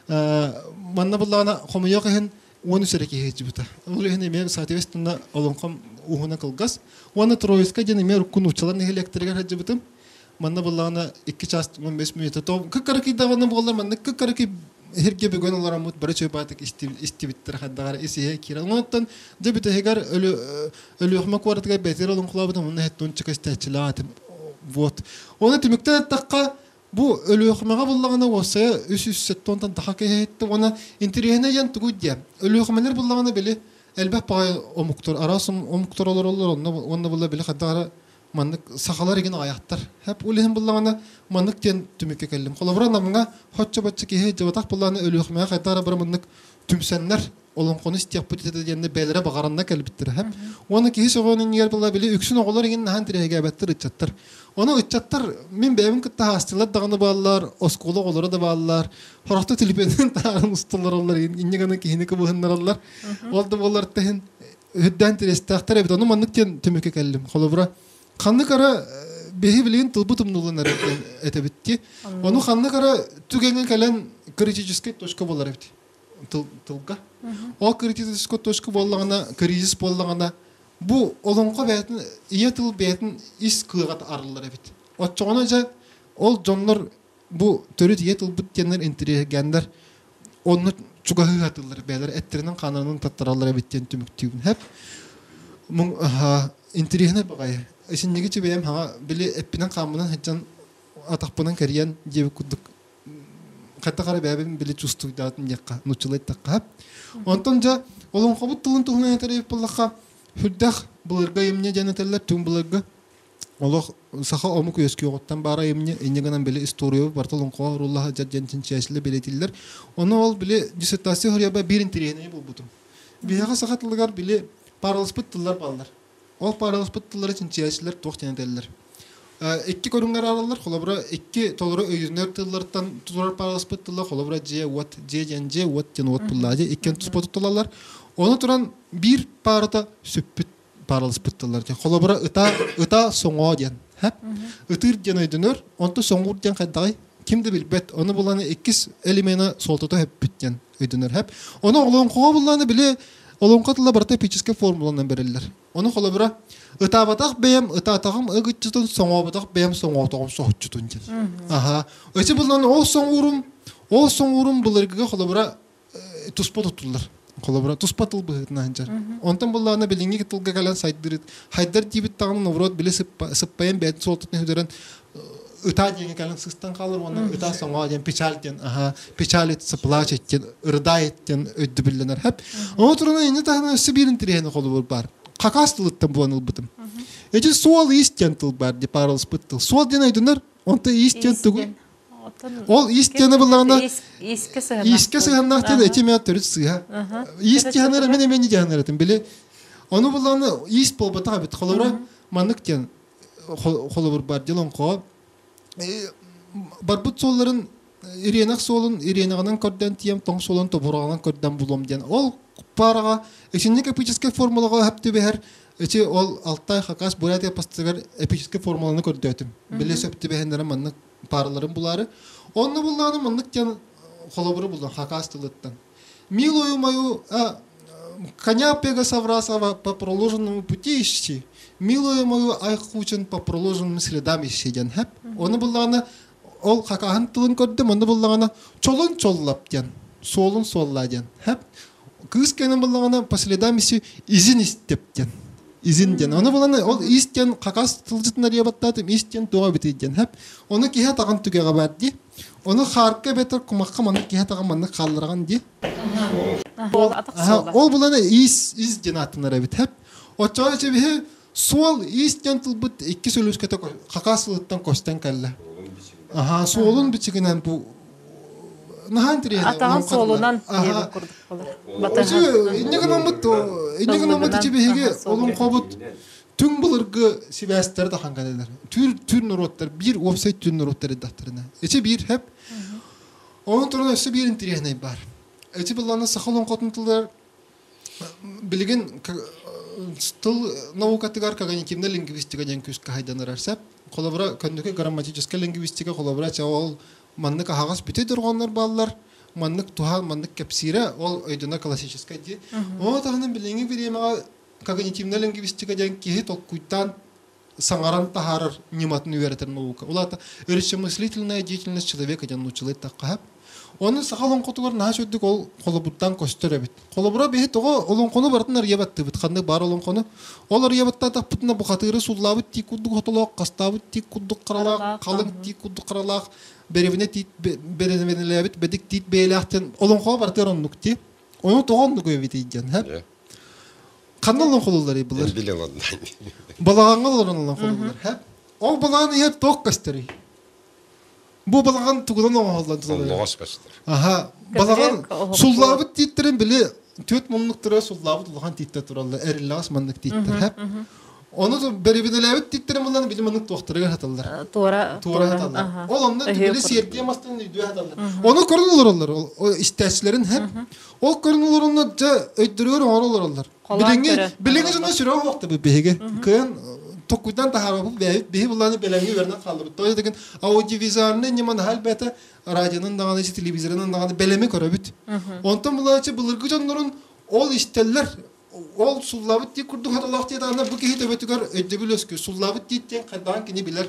Манна буллаҕына хомуйуох иһин 13 эрэ киһи сылдьыбыта. Ол иһин эмиэ соответственно олоҥхом уһуна кылгас. Уонна Троицкай диэн эмиэ урукку нууччалар нэһилиэктэригэр сылдьыбытым. Манна буллаҕына 2 час 15 мүнүүтэ то кыккарыкыйдаҕына буоллар манна кыккарыкый иһиргэ бүгүн олороммут бары чөйбаатык истибиттэр хаддаҕар ис-иһэ киирэн. Онтон дьэ бүтэһигэр Өлүөхүмэ куоратыгар бэтир олоҥхолообутум онно хеттунчика истээччилээх этим. Вот. Оны түмүктэн эттэххэ бу Өлүөхүмэҕэ буллаҕына уоссайа 370 таха киһи иһиттим. Уонна интэриэһинэй диэн тугуй диэ. Өлүөхүмэлэр буллаҕына били элбэх баҕайы омуктар, араас омуктар олороллор, онно уонна булла били хайдах маннык сахалар игин аҕыйахтар. Хэп ол иһин буллаҕына маннык диэн түмүккэ кэллим. Холобура Намҥа хоччо-бачча киһи дьыбатах буллаҕына Өлүөхүмэҕэ хайдах эрэ бары маннык түмсэннэр олоҥхону истиэхпит этэ диэннэ бэйэлэрэ баҕаранна кэлбиттэрэ. Хэп уонна киһи сөҕүөн иннигэр була били үксүн оҕолор игин наһаан тирэһигээбэттэр ыччаттар. Ону ыччаттар мин бэйэбин кытта хаастылар даҕаны бааллар, оскуола оҕолоро да бааллар. Хорохто телефонун таарын усталараллар, инньэ гына киһини кыбыһыннараллар. Ол да буоллар тэһин үрдээн тирэстээхтэр эбит. Ону маннык диэн түмүккэ кэллим. Холобура, ханнык ара биһи билигин тылбыт умнуллан эрэр диэн этэбит ди. Ону ханнык ара түгэҥҥэ кэлэн критическэй точка буолар эбит тыл, тылга. Ол критическэй точка буоллаҕына, кризис буоллаҕына, бу олоҥхо бэйэтин, ийэ тыл бэйэтин ис кыаҕа арыллар эбит. Оччоҕуна дьэ ол дьоннор бу төрүт ийэ тылбыт диэннэр интэриэһиргээннэр онно чугаһыы сатыыллар бэйэлэр эттэринэн хаанарынан таттараллар эбит диэн түмүктүүбүн хэп интэриэһинэй баҕайы исинниги чибэйэм хаҥа били эппинэн хааммынан сылдьан атахпынан кэрийэн диэбит курдук хайдах эрэ бэйэбин били чувствуйдаатын диэххэ нууччалыы эттэххэ онтон дьэ олоҥхобут тылын туһунан этэр эбит буоллахха сүрдээх былыргы айымньы диэн этэллэр түҥ былыргы Олох саха омук үөскүөҕүттэн баар айымньы, инньэ гынан били история барыта олоҥхоҕо уруулла сылдьар диэн чинчийээччилэр бэлиэтииллэр. Ону ол били диссертация суруйарбар биир интэриэһинэйи булбутум. Биһиэхэ саха тылыгар били паараласпыт тыллар бааллар. Ол паараласпыт тыллары чинчийээччилэр туох диэн этэллэр. Икки көрүҥнэр араллар. Холобура, икки толору өйдөнөр тыллартан турар паараласпыт тыллар, холобура, дьиэ, уот, дьиэ диэн дьиэ, уот диэн уот тыллаа дьиэ, иккиэн туспа туттулаллар. Ону туран биир паарата сүппүт паараласпыт тыллар диэн. Холобура, ыта, ыта соҥоо диэн. Хэп. Ытыыр диэн өйдөнөр, онто соҥуур диэн хайдаҕый? Ким да билбэт. Ону буланы иккис элемена суолтата хөппүт диэн өйдөнөр. Хэп. Ону олоҥхоҕо буллааны били олоҥхо тыла барыта эпическэй формуланан бэриллэр. Ону холобура, ытаабатах бэйэм ытаатаҕым ыгыччытын, соҥооботох бэйэм соҥоотоҕум соһуччутун диэн. Аха. Эти булланы ол соҥуурум, ол соҥуурум былыргыга холобура туспа туттуллар. Холобура, туспа тыл быһыытынан сылдьар. Онтон буллаҕына билиҥҥи тылга кэлэн сайдыр, хайдар диэбит даҕаны наоборот били сыппайан бэйэтин суолтатын сүтэрэн ытаа диэҥҥэ кэлэн сыстан хаалар уонна ытаа соҥоо диэн печаль диэн аха печалится плачет диэн рыдает диэн өйдөбүллэнэр хэп. Ону туран инньэ таһынан өссө биир интэриэһинэй холобур баар. Хакас тылыттан булан ылбытым. Эти суол иис диэн тыл баар ди паралыспыт тыл. Суол диэн өйдөнөр, онто иис диэн тугу? Ол ис диэни буллаҕына искэ искэ сыһыаннаах диэн эти эмиэ төрүт сыыһа. Ис диһанар мин эмиэ диһанар этим били ону буллаҕына ис буолбатах эбит. Холобура маннык диэн холобур бар диэн оҥхоо барбыт суолларын ириэнэх суолун ириэнэҕинэн көрдөөн тиийэн тоҥ суолун тобураҕынан көрдөөн булуом диэн ол параҕа итинник эпическэй формулаҕа сөп түбэһэр ити ол Алтай Хакас Бурятия постыгар эпическэй формуланы көрдөөтүм. Били сөп түбэһиннэрэ маннык паараларын булаары. Онно буллаҕына маннык диэн холобуру буллум хакас тылыттан. Милую мою коня Пегасаврасова по проложенному пути ищи, милую мою Айхучин по проложенным следам ищи диэн хэп. Оны буллаҕына ол хакаһын тылын көрдүм, онно буллаҕына чолун чоллап диэн, суолун суоллаа диэн хэп. Кыыс кэнэн буллаҕына по следам ищи изин истеп диэн. Изин диэн. Ону булан ол ис диэн хакас тылдьытын арыйабаттаатым, ис диэн туох эбитий диэн хэп. Ону киһи атаҕын түгэҕэ баар дии. Ону хаарка эбэтэр кумахха маннык киһи атаҕын маннык хааллараҕын дии. Ол булана ис ис диэн ааттанар эбит. Хеп. Оччоҕо чэбиһи суол ис диэн тылбыт икки сөлүскэтэ хакас сылыттан костен кэллэ. Аха, суолун бичигинэн бу наһаан тириэһэ. Атаҕын суолунан диэбит курдук болар. Инне гынаммыт, инне гынаммыт ичи олоҥхобут түҥ былыргы сибээстэр да хангалелер. Түр түр норуоттар биир уопсай түр норуоттар эддахтарына. Ичи биир хеп. Onun туран өссө биир интириэһинэй бар. Эти былланы саха олоҥхотун тыллар билигин тыл наукатыгар когнитивная лингвистика диэн күүскэ хайданарар сеп. Холобура, көннүкү грамматическая лингвистика холобура ол маннык аһаҕас бүтэ дорҕооннор бааллар, маннык туһаан, маннык кэпсиирэ, ол өйдөнө классическай дии. Ол таһынан билиҥҥи бириэмэҕэ когнитивная лингвистика диэн киһи толкуйтаан саҥаран таһаарар ньыматын үөрэтэр наука. Ол аата речемыслительная деятельность человека диэн нууччалыы эттэххэ. Оны саха олоҥхотугар наһаа сүрдүк ол холобуртан көстөр эбит. Холобура биһи тоҕо олоҥхону барытын арыйа баттыбыт. Ханнык баар олоҥхону. Ол арыйа баттаатахпытына бухатыыры суллаабыт тиик курдук хотолоох, хастаабыт тиик курдук харалаах, халыҥ тиик курдук харалаах, бэрэбинэ тиит бэрэбинэлээбит бэдик тиит бэйэлээхтэн олоҥхоҕо барытыгар оннук ти. Ону тоҕо оннук эбитий диэн. Ханна олоҥхолууллар былыр? Балаҕаҥҥа олорон олоҥхолууллар. Ол балаҕан иһэр туох көстөрүй? Бу балаҕан тугунан оҥоһуллан турар? Оллоҕос көстөр. Аха. Балаҕан суллаабыт тииттэрин били түөрт муннуктара суллаабыт улахан тииттэр тураллар. Эриллэҕэс маннык тииттэр. Ону бэрибинэлээбит тииттэрин булан били маннык туохтарыгар хаталлар. Туора туора хаталлар. Ол онно били сиэрдийэ мастан өйдүө хаталлар. Ону көрөн олороллор. Истээччилэрин хэп. Ол көрөн олороннор дьэ өйдөрүгэр оҥоро олороллор. Билиҥҥи билиҥҥи дьоно сүрэҕэ суохтабыт биһиги. Кыайан токкуйдан таһаарбаппыт бэйэбит биһи булааны бэлэмҥэ үөрэнэн хааллыбыт. Тоҕо диэн аудиовизуальнай ньыма наһаа элбээтэ радионан даҕаны, телевизорынан даҕаны бэлэми көрөбүт. Онтон булааччы былыргы дьоннорун ол истэллэр ол суллаабыт дии курдук хатылаах диэтэҕинэ бу киһи төбөтүгэр өйдөбүл өскө суллаабыт тиит диэн хайдаҕын кини билэр.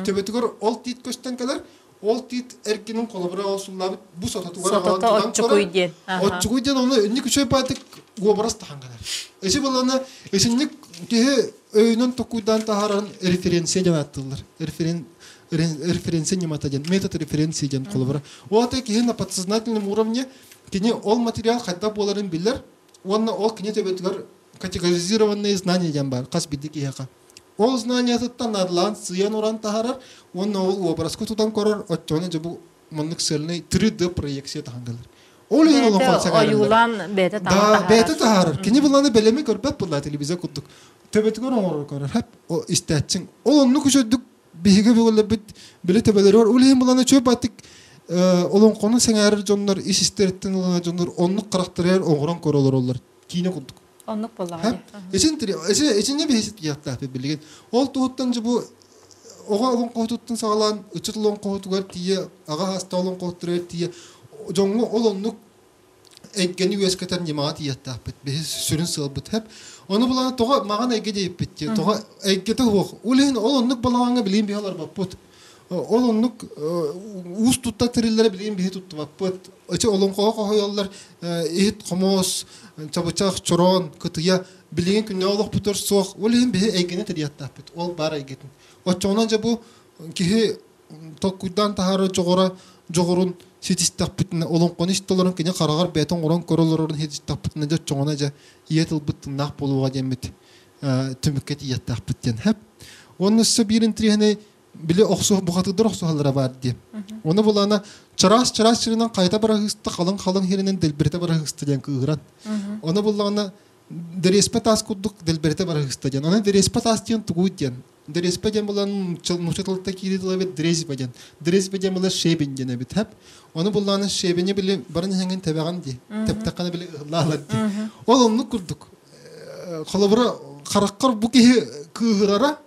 Төбөтүгэр ол тиит көстөн кэлэр ол тиит эркинин холобура ол суллаабыт бу сототугар Сотото оччукуй диэн. Оччукуй диэн ону инник үчүгэй баатык уобарас тахан кэлэр. Эси булана исинник киһи өйүнэн токуйдаан таһааран референция диэн ааттыыллар. Референ референция ньымата диэн, метод референции диэн холобура. Ол ата киһи на подсознательном уровне кини ол материал хайдах буоларын билэр уонна ол кини төбөтүгэр категоризированные знания диэн баар хас биирдии киһиэхэ. Ол знаниятыттан наадалаан сыйан уран таһаарар уонна ол уобараска тутан көрөр оччоҕуна дьэ бу маннык сыальнай 3D проекция таһан кэлэр. Ол иһин олоҥхо ойуулаан бэйэтэ таһаарар. Бэйэтэ таһаарар. Кини буланы бэлэми көрбөт буолла телевизор курдук. Төбөтүгэр оҥорор көрөр. Хэп истээччиҥ. Ол оннук үчүгдүк биһиги бүгүллэрбит били төбөлөрүгэр ол иһин буланы чөп атык олоҥхону сэҥээрэр дьоннор ис истэриттэн ылына дьоннор оннук харахтарыгар оҥорон көрө олороллор. Киинэ курдук. Оннук буоллаҕа. Ичин ичинне биһи тиэхтээппит билигин. Ол туһуттан же бу оҕо олоҥхоһутуттан саҕалаан ыччат олоҥхоһутугар тиийэ, аҕа хаста олоҥхоһуттарыгар тиийэ дьоҥҥо ол оннук эйгэни үөскэтэр ньымаҕа тиийиэхтээхпит. Биһи сүрүн сыалбыт хэп. Ону булан тоҕо маҕан эйгэ диэппит дии. Тоҕо эйгэтэ суох. Ол иһин ол оннук балаҕаҥҥа билигин биһи олорбоппут. Ол оннук уус тутта тэриллэрэ билигин биһи туттубаппыт. Ити олоҥхоҕо хоһуйаллар иһит хомуос, чабычах, чороон, кытыйа билигин күннээҕи олохпутугар суох. Ол иһин биһи эйгэни тэрийиэхтээхпит. Ол баар эйгэтин. Оччоҕунан дьэ бу киһи толкуйдаан таһаарар дьоҕура дьоҕурун ситистэхпитинэ, олоҥхону истэ олорон кини хараҕар бэйэтин оҥорон көрө олорорун ситистэхпитинэ дьэ оччоҕуна дьэ ийэ тылбыт тыннаах буолуоҕа диэммит түмүккэ тиийиэхтээхпит диэн. Хэп. Уонна өссө биир интириэһинэй били охсуһ бухатыырдар охсуһаллара баар дии. Оны булана чараас-чараас сиринэн хайта бараһыыста халыҥ-халыҥ сиринэн дэлбэритэ бараһыыста диэн кыыһыран. Оны буллаҕына дэриэспэ таас курдук дэлбэритэ бараһыыста диэн. Оны дэриэспэ таас диэн тугуй диэн. Дэриэспэ диэн булан нуучча тылыттан киирии тыл эбит дрезьба диэн. Дрезьба диэн була щебень диэн эбит. Хэп. Оны буллаҕына щебени били баран иһэҥҥин тэбэҕин дии. Тэптэххинэ били ыһыллаалар дии. Ол оннук курдук. Холобура хараххар бу киһи кыыһырара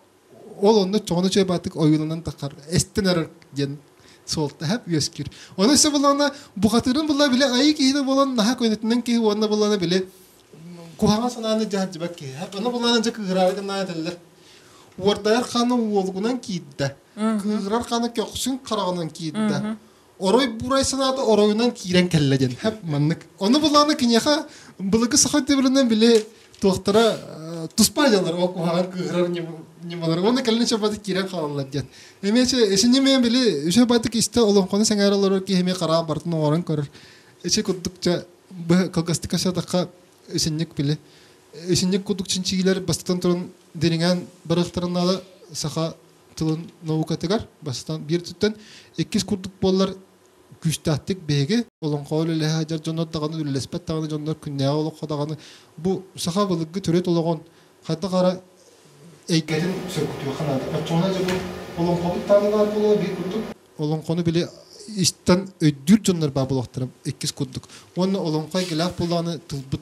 ол онно чоҕону чөйбаатык ойууланан таххар эстэн эрэр диэн суолта хэп үөскүүр. Ону өссө буллаҕына бухатыырын булла били айыы киһитэ буолан наһаа көнөтүнэн киһи уонна буллаҕына били куһаҕан санааны дьаһардьыбат киһи. Ону буллаҕына дьэ кыыһыраары гынаан этэллэр. Уордайар ханы уолугунан киирдэ. Кыыһырар ханы көхсүн хараҕынан киирдэ. Орой бурай санаата оройунан киирэн кэллэ диэн. Хэп маннык. Ону буллаҕына киниэхэ былыргы саха өйдөбүлүнэн били туохтара туспа дьалар ол куһаҕан кыыһырар ньымалар уонна кэлин чабатык киирэн хаалаллар диэн. Эмиэ исини мен били үчүгэй байтык истэ олоҥхону сэҥээрэ олорор киһи эмиэ хараан бартын оҥорон көрөр. Ичи курдук ча Кылгастык кэпсээтэххэ исинник били исинник курдук чинчийиилэр бастатан туран дириҥээн барыахтарын наада саха тылын наукатыгар бастатан биир өттүттэн иккис курдук буоллар күүстээхтик биһиги олоҥхоҕо үлэлэһэ сылдьар дьоннор даҕаны үлэлэспэт даҕаны дьоннор күннээҕи олоххо даҕаны бу саха былыргы төрүт олоҕун хайдах эрэ эйгэтин сөргүтүөххэ наада. Оччоҕуна дьэ бу олоҥхобут даҕаны баар буолуо биир курдук. Олоҥхону били истэн өйдүүр дьоннор баар буолуохтара иккис курдук. Уонна олоҥхо эйгэлээх буоллаҕына тылбыт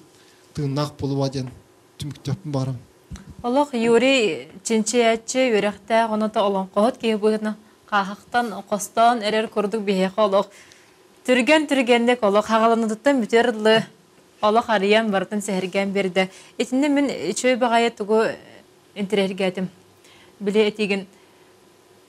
тыыннаах буолуо диэн түмүктүөхпүн баҕарабын. Олох Юрий чинчийээччи, үөрэхтээх, онута олоҥхоһут киһи быһыытынан хааһахтан хостоон эрэр курдук биһиэхэ олох түргэн-түргэнник олох хаҕаланыытыттан бүтэр дылы олох арыйан барытын сэһэргээн биэрдэ. Итиннэ мин үчүгэй баҕайы тугу интэриэһиргээтим. Били этиигин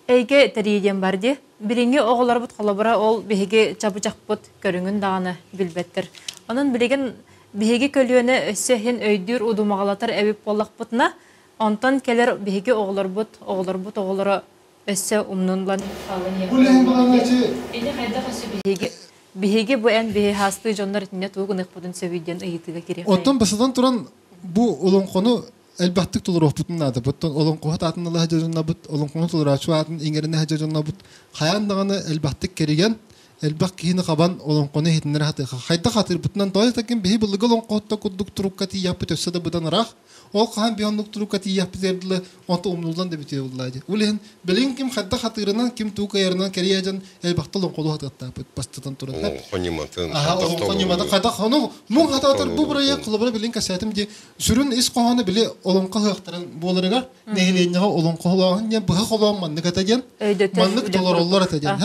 эйгэ тэрийии диэн бар дии. Билиҥҥи оҕолорбут холобура ол биһиги чабычахпыт көрүҥүн даҕаны билбэттэр. Онон билигин биһиги көлүөнэ өссө иһин өйдүүр удумаҕалатар эбит буоллахпытына, онтон кэлэр биһиги оҕолорбут, оҕолорбут оҕолоро өссө умнуллан хаалан иһиэхтэрэ. Ини хайдах өссө биһиги биһиги бу эн биһи хаастыы дьоннор итиннэ тугу гыныахпытын сөбүй диэн ыйытыыга кириэххэ. Оттон бастатан туран бу олоҥхону элбэхтик толоруохпутун наада. Оттон олоҥхоһут аатын ыла сылдьар олоҥхону толорооччу аатын иҥэринэ сылдьар хайаан даҕаны элбэхтик кэрийэн, элбэх киһини хабан олоҥхону иһитиннэрэ сатыахха. Хайдах хатыырбытынан тоҕо такин биһи былыргы олоҥхоһуттар курдук турукка тиийиэхпит өссө да быдан ыраах. Ол хаһан биһи оннук турукка тиийиэхпитигэр дылы онто умнуллан да бүтүө буллаа дии. Ол иһин билигин ким хайдах хатыырынан, ким тугу кыайарынан кэрийэ дьон элбэхтэ олоҥхолуу сатыахтаахпыт бастатан туран. Олоҥхо ньыматын, Аха, олоҥхо ньыматын хайдах ону муҥ хатаатар бу бырайыак холобура билин кэсээтим дии сүрүн ис хоһооно били олоҥхо ыһыахтарын буоларыгар нэһилиэнньэҕэ олоҥхолооһун диэн быһа холоон маннык этэ диэн маннык толороллор этэ диэн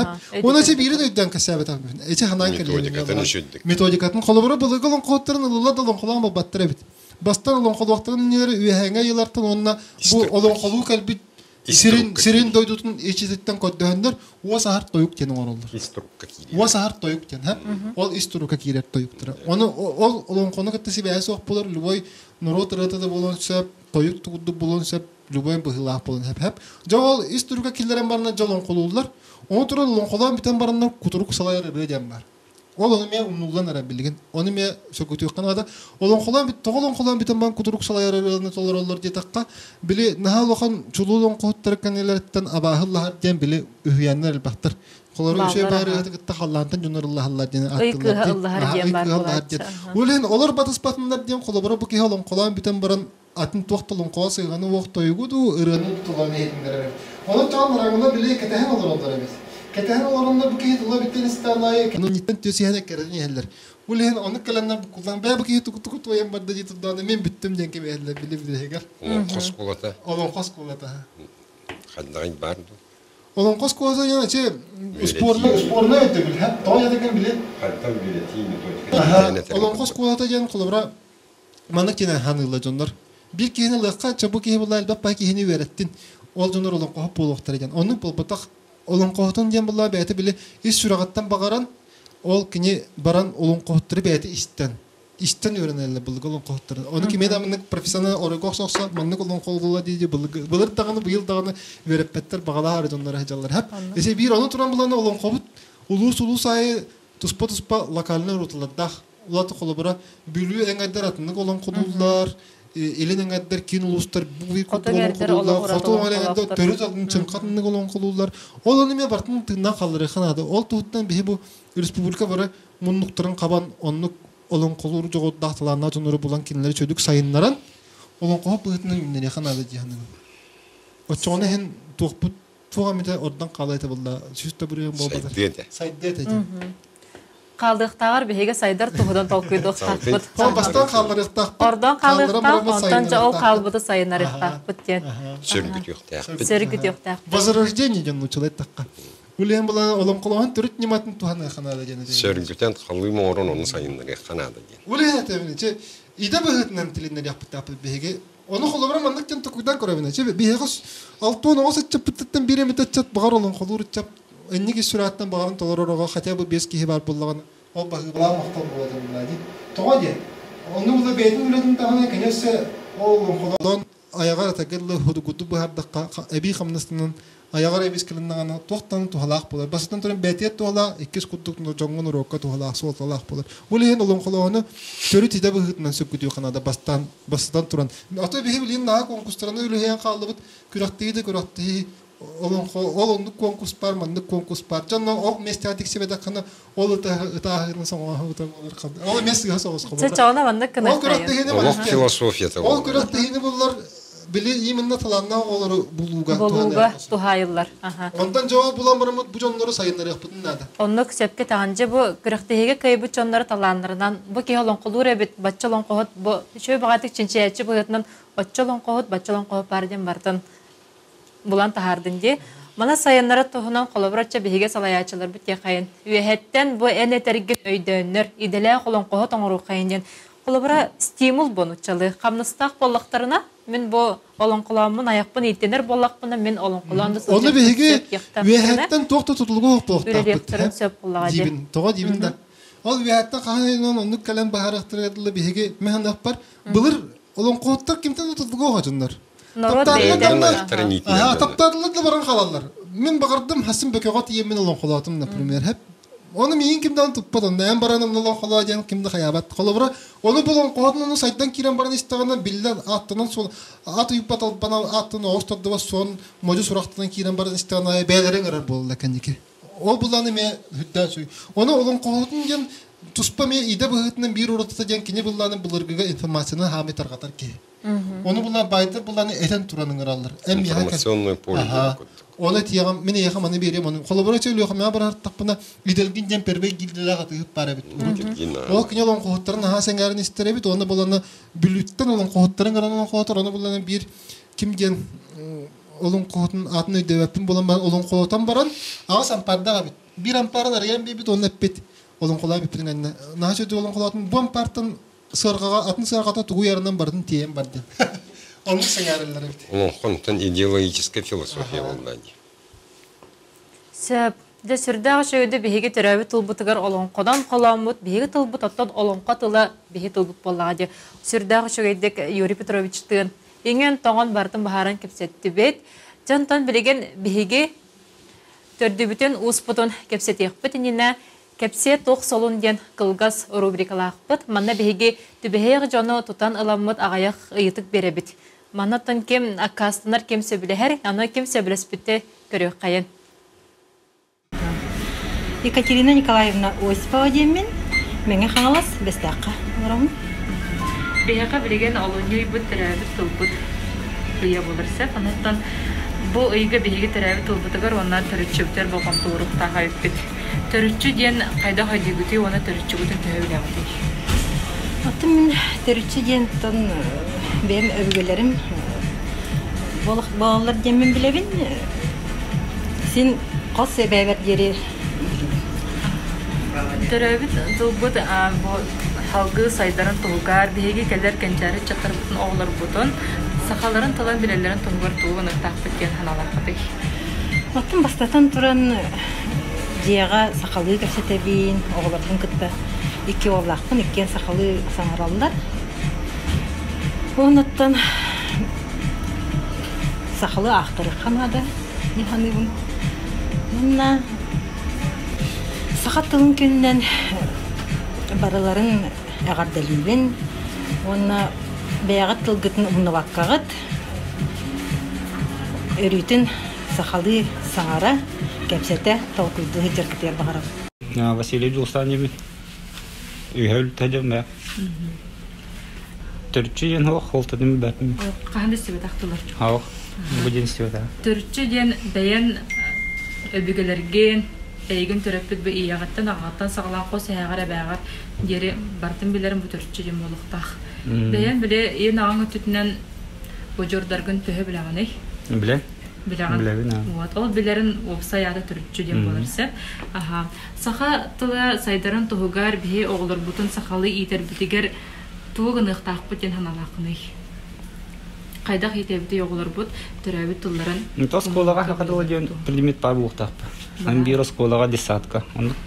уонна эчи биирин өйдөөн кэсээбэтэхпин эчи ханаан методикатын методикатын холобура былыргы олоҥхоһуттарын ылылла да олоҥхолоон буолбаттар эбит бастан олоҥхолуохтарын иннигэр үөһээҥҥэ ыйылартан уонна бу олоҥхолуу кэлбит сирин сирин дойдутун иччититтэн көрдөһөннөр уос аһар тойук диэн оҥороллор. Ис турукка киирэр. Уос аһар тойук диэн, ол ис турукка киирэр тойуктара. Ону ол олоҥхону кытта сибээһэ суох буолар любой норуот ырыата да буолуон сөп, тойук курдук буолуон сөп, любой быһыылаах буолуон сөп. Хэп. Дьэ ол ис турукка киллэрэн бараннар дьэ олоҥхолууллар. Ону туран олоҥхолоон бүтэн бараннар кутурук салайар ырыа диэн баар. Ол ону эмиэ умнуллан эрэр билигин. Ону эмиэ сөргүтүөххэ наада. Олоҥхолоон бүт тоҕо олоҥхолоон бүтэн баран кутурук салайар ырыаны толороллор диэтэххэ, били наһаа улахан чулуу олоҥхоһуттар кэннилэриттэн абааһы ыллаһар диэн били үһүйээннэр элбэхтэр. Холору үчүгэй баар ырыаты кытта халлаантан дьоннор ыллаһаллар диэн ааттыыллар дии. Ыллаһар диэн баар буолааччы. Ол иһин олор батыспатыннар диэн холобура бу киһи олоҥхолоон бүтэн баран атын туох да олоҥхоҕо сыһыаны уох тойугу дуу ырыаны тулан иһитиннэрэр эбит. Онон чаҕан Рагуна били кэтэһэн олороллор эбит. Кэтэһэн олороннор бу киһи тыла бүттэн истэҕин аайы киниттэн түс иһэн эккирэтэн иһэллэр. Ол иһин оннук кэлэннэр буккуллан бээ бу киһи тугу тугу туойан барда дии турдаҕына мин бүттүм диэн кэбиһэллэр били билиһигэр. Олоҥхо оскуолата. Олоҥхо оскуолата. Ханнаҕый баар дуу? Олоҥхо оскуолата диэн эчи спорный спорный өйдөбүл тоҕо диэтэргин били Хантан үөрэтии методика Олоҥхо оскуолата диэн холобура Маннык диэн ханыыллар дьоннор. Биир киһини ылыахха, чэ бу киһи буолла элбэх баай киһини үөрэттин. Ол дьоннор олоҥхоһут буолуохтара диэн. Оннук буолбатах. Олоҥхоһутун диэн буолла бэйэтэ били ис сүрэҕиттэн баҕаран, ол кини баран олоҥхоһуттары бэйэтэ истэн истэн үөрэнэллэр былыргы олоҥхоһуттары. Ону кимиэ да маннык профессионал оройго охсо маннык олоҥхолуулла дии былыр даҕаны быйыл даҕаны үөрэппэттэр баҕалаах эрэ дьоннор сылдьаллар. Хэп. Эсэ биир ону туран булан олоҥхобут улуус-улуус аайы туспа-туспа локальнай роталардаах Улаат холобура Бүлүү эҥэрдэр атыннык олоҥхолууллар, илин эҥэрдэр киин улуустар бу курдук олоҥхолууллар, хоту эҥэрдэр төрүт атын чыҥха атыннык олоҥхолууллар. Ол ону эмиэ барытын тыыннаах хаалларыахха наада. Ол туһуттан биһи бу республика бары муннуктарын хабан оннук олоҥхолуур дьоҕурдаах талааннаах дьоннору булан кинилэри чөдүк сайыннаран олоҥхоһут быһыытынан үүннэриэххэ наада дии саныыбын. Оччоҕуна иһин туохпут туох эмитэ ордон хаалыа этэ буолла сүүс да бырыһыан буолбатар. Сайдыа этэ. Сайдыа этэ дии. Хаалыахтааҕар биһиги сайдар туһунан толкуйдуохтаахпыт. Бастаан хаалларыахтаахпыт. Ордон хаалыахтаах, онтон дьэ ол хаалбыты сайыннарыахтаахпыт диэн. Сөргүтүөхтээхпит. Сөргүтүөхтээхпит. Возрождение диэн нууччалыы эттэххэ. Үлэһин була олоҥхолооһун төрүт ньыматын туһаныахха наада диэн. Сөргүтэн халыым оҥорон ону сайыннарыахха наада диэн. Үлэһин этэбин, че идэ быһыытынан тилиннэриэхпит биһиги. Ону холобура маннык диэн токуйдан көрөбүн. Че биһиэхэ 69 ыччаппыттан биир эмит ыччат баҕар олоҥхолуур ыччат инник ис сүрэхтэн баҕарын толорор оҕо хотя бы биэс киһи баар буоллаҕына ол баһыыбалаах махтал буолар буолла дии. Тоҕо диэн? Онну була бэйэтин үлэтин таһынан кини өссө ол олоҥхолоон Айаҕар атагыллы худугуду быһардахха эбии хамнастанан айаҕар эбис кылыннаҕына туохтан туһалаах буолар. Бастатан туран бээтиэт туһалаах, иккис курдук дьоҥҥун уруокка туһалаах, суолталаах буолар. Ол иһин олоҥхолооһуну төрүт идэ быһыытынан сүргүтүөххэ наада бастаан бастатан туран. Ато биһи билигин наһаа конкурстараны үлүһүйэн хааллыбыт, күрэхтэһии да күрэхтэһии олоҥхо ол оннук конкурс бар, маннык конкурс бар. Дьонно ол миэстэҕэ тиксибэтэххинэ ол ытааһыны соҥооһута буолар. Ол эмиэ сыыһа соҕус холобура. Чочоҕуна маннык Ол күрэхтэһиини Олох философията Ол күрэхтэһиини буллар били именно талааннаах оҕолору булууга Булууга туһаайыллар. Онтон дьэ булан бараммыт бу дьоннору сайыннарыахпытын наада. Оннук сөпкө таҕын. Дьэ бу күрэхтэһиигэ кыайбыт дьоннору талааннарынан бу киһи олоҥхолуур эбит, бачча олоҥхоһут бу үчүгэй баҕайытык чинчийээччи быһыытынан оччо олоҥхоһут, бачча олоҥхоһут баар диэн барытын булан таһаардын дии. Маны сайыннара туһунан холобурачча биһиги салайааччыларбыт диэхайын. Үөһэттэн бу эн этэргин өйдөөннөр, идэлээх олоҥхоһут оҥоруоххайын диэн. Холобура, стимул бу нуччалыы. Хамнастаах буоллахтарына, мин бу олоҥхолооммун айахпын ииттинэр буоллахпына, мин олоҥхолоон да Ону биһиги үөһэттэн туох да тутулугу суох сөп буоллаҕа диибин. Тоҕо диибин да. Ол үөһэттэн хаһан оннук кэлэн баһарахтарыгар дылы биһиги механахпар былыр олоҥхоһуттар кимтэн тутулугу оһожуннар. Норуот бэйэтэ. Таптаатылар да баран хаалаллар. Мин баҕардым хасым бөкөҕө тиийэммин олоҥхолоотум, например. Хеп. Оны миин кимден туппат, онно эн баран олоҥхолоо диэн ким да хайаабат. Холобура, ону бу олоҥхоһотун ону сайдан киирэн баран истэҕинэ биллэн аттынан суол ат уйбат албана аттан оҕус тардыбат суон модьу сурахтанан киирэн баран истэҕинэ бэйэлэрин ырар буолла кэнники. Ол булан эмиэ үрдээн сүүй. Ону олоҥхоһутун диэн туспа эмиэ идэ быһыытынан биир уратыта диэн кини быллааны былыргыга информацияны хаамый тарҕатар киһи. Ону булан баайдар буланы этэн туран ыҥыраллар. Информационное поле. Оны этиэҕим, мин эйиэхэ маны биэриэм, ону холобура сөйлүөхүм, маа барартахпына Идэлгин диэн первый гильдиялаах атыыһыт баар эбит. Ол кини олоҥхоһуттарын наһаа сэҥээрин истэр эбит, уонна буланы Бүлүүттэн олоҥхоһуттарын гынан олоҥхоһутар, ону буланы биир ким диэн олоҥхоһутун аатын өйдөөбөппүн буолан баран олоҥхолотон баран аҕыс ампаардаах эбит. Биир ампаарын арыйан биэрбит уонна эппит олоҥхолоон бүппүтүн кэннэ наһаа үчүгэй олоҥхолоотун бу ампаартан сыарҕаҕа атын сыарҕата тугу ярынан бардын тиэйэн бардын. Оннук сэҥээрэллэр эбит. Олоҥхонтон идеологическая философия буолла дии. Сөп. Дьэ, сүрдээх үчүгэйдик биһиги төрөөбүт тылбытыгар олоҥхонон холооммут, биһиги тылбыт оттон олоҥхо тыла биһи тылбыт буоллаҕа дии. Сүрдээх үчүгэйдик Юрий Петровичтыын иҥэн-тоҥон барытын быһааран кэпсэттибит. Дьэ, онтон билигин биһиги төрдүбүтүн ууспутун кэпсэтиэхпит иннинэ Кэпсиэ туох солун диэн кылгас рубрикалаахпыт. Манна биһиги түбэһиэх дьону тутан ыламмыт аҕыйах ыйытык биэрэбит. Манна ким аккаастанар, ким сөбүлэһэр, аны ким сөбүлэспитэ көрүөххэйин. Екатерина Николаевна Осипова диэммин, Мэҥэ Хаҥалас Бэстээххэ олоробун. Биһиэхэ билигин олунньу ыйбыт төрөөбүт тылбыт ыйа буолар сөп. Онуттан бу ыйга биһиги төрөөбүт тылбытыгар уонна төрүччүбүтүгэр болҕомто ууруохтаах эбиппит. Төрүччү диэн хайдах өйдүүгүтүй уонна төрүччүгүтүн төһө билэҕитий? Оттон мин төрүччү диэн оттон бэйэм өбүгэлэрим буолаллар диэммин билэбин. Син хос эбээбэр диэри Төрөөбүт тылбыт бу салгыы сайдарын туһугар биһиги кэлэр кэнчээри ыччаттарбытын оҕолорбутун сахаларын тылын билэллэрин туһугар тугу гыныахтаахпыт диэн санаалааххытый? Оттон бастатан туран дьиэҕэ сахалыы кэпсэтэбин, оҕолорбун кытта икки уоллаахпын, иккиэн сахалыы саҥараллар. Онуттан сахалыы аахтарыахха наада дии саныыбын. Уонна саха тылын күнүнэн барыларын эҕэрдэлиибин уонна бэйэҕит тылгытын умнубаккаҕыт өрүүтүн сахалыы саҥара, кэпсэтэ, толкуйдуу сылдьаргытыгар баҕарабын. Василий Дьулусанович үһэл тадьаммэ Төрүччү диэн суох, холтотун билбэппин. Хаһан да истибэтэх тылар. Суох, бу диэн истибэтэх. Төрүччү диэн бэйэн өбүгэлэргин, эйигин төрөппүт бу ийэҕиттэн, аҕаҕыттан саҕалаан хос эһээҕэр, эбээҕэр диэри барытын билэрин бу төрүччү диэн буолуохтаах. Бэйэн били ийэн аҕаҥ өттүтүнэн удьуордаргын төһө билэҕиний? Билэн. Билэҕин. Билэбин. Вот, ол билэрин уопсай аата төрүччү диэн буолар сөп. Аха. Саха тыла сайдарын туһугар биһи оҕолорбутун сахалыы иитэрбитигэр тугу гыныахтаахпыт диэн санаалааххыный? Хайдах иитэбитий оҕолорбут төрөөбүт тылларын? Оскуолаҕа саха тыла диэн предмет баар буолуохтаахпа. Аны биир оскуолаҕа детсадка оннук.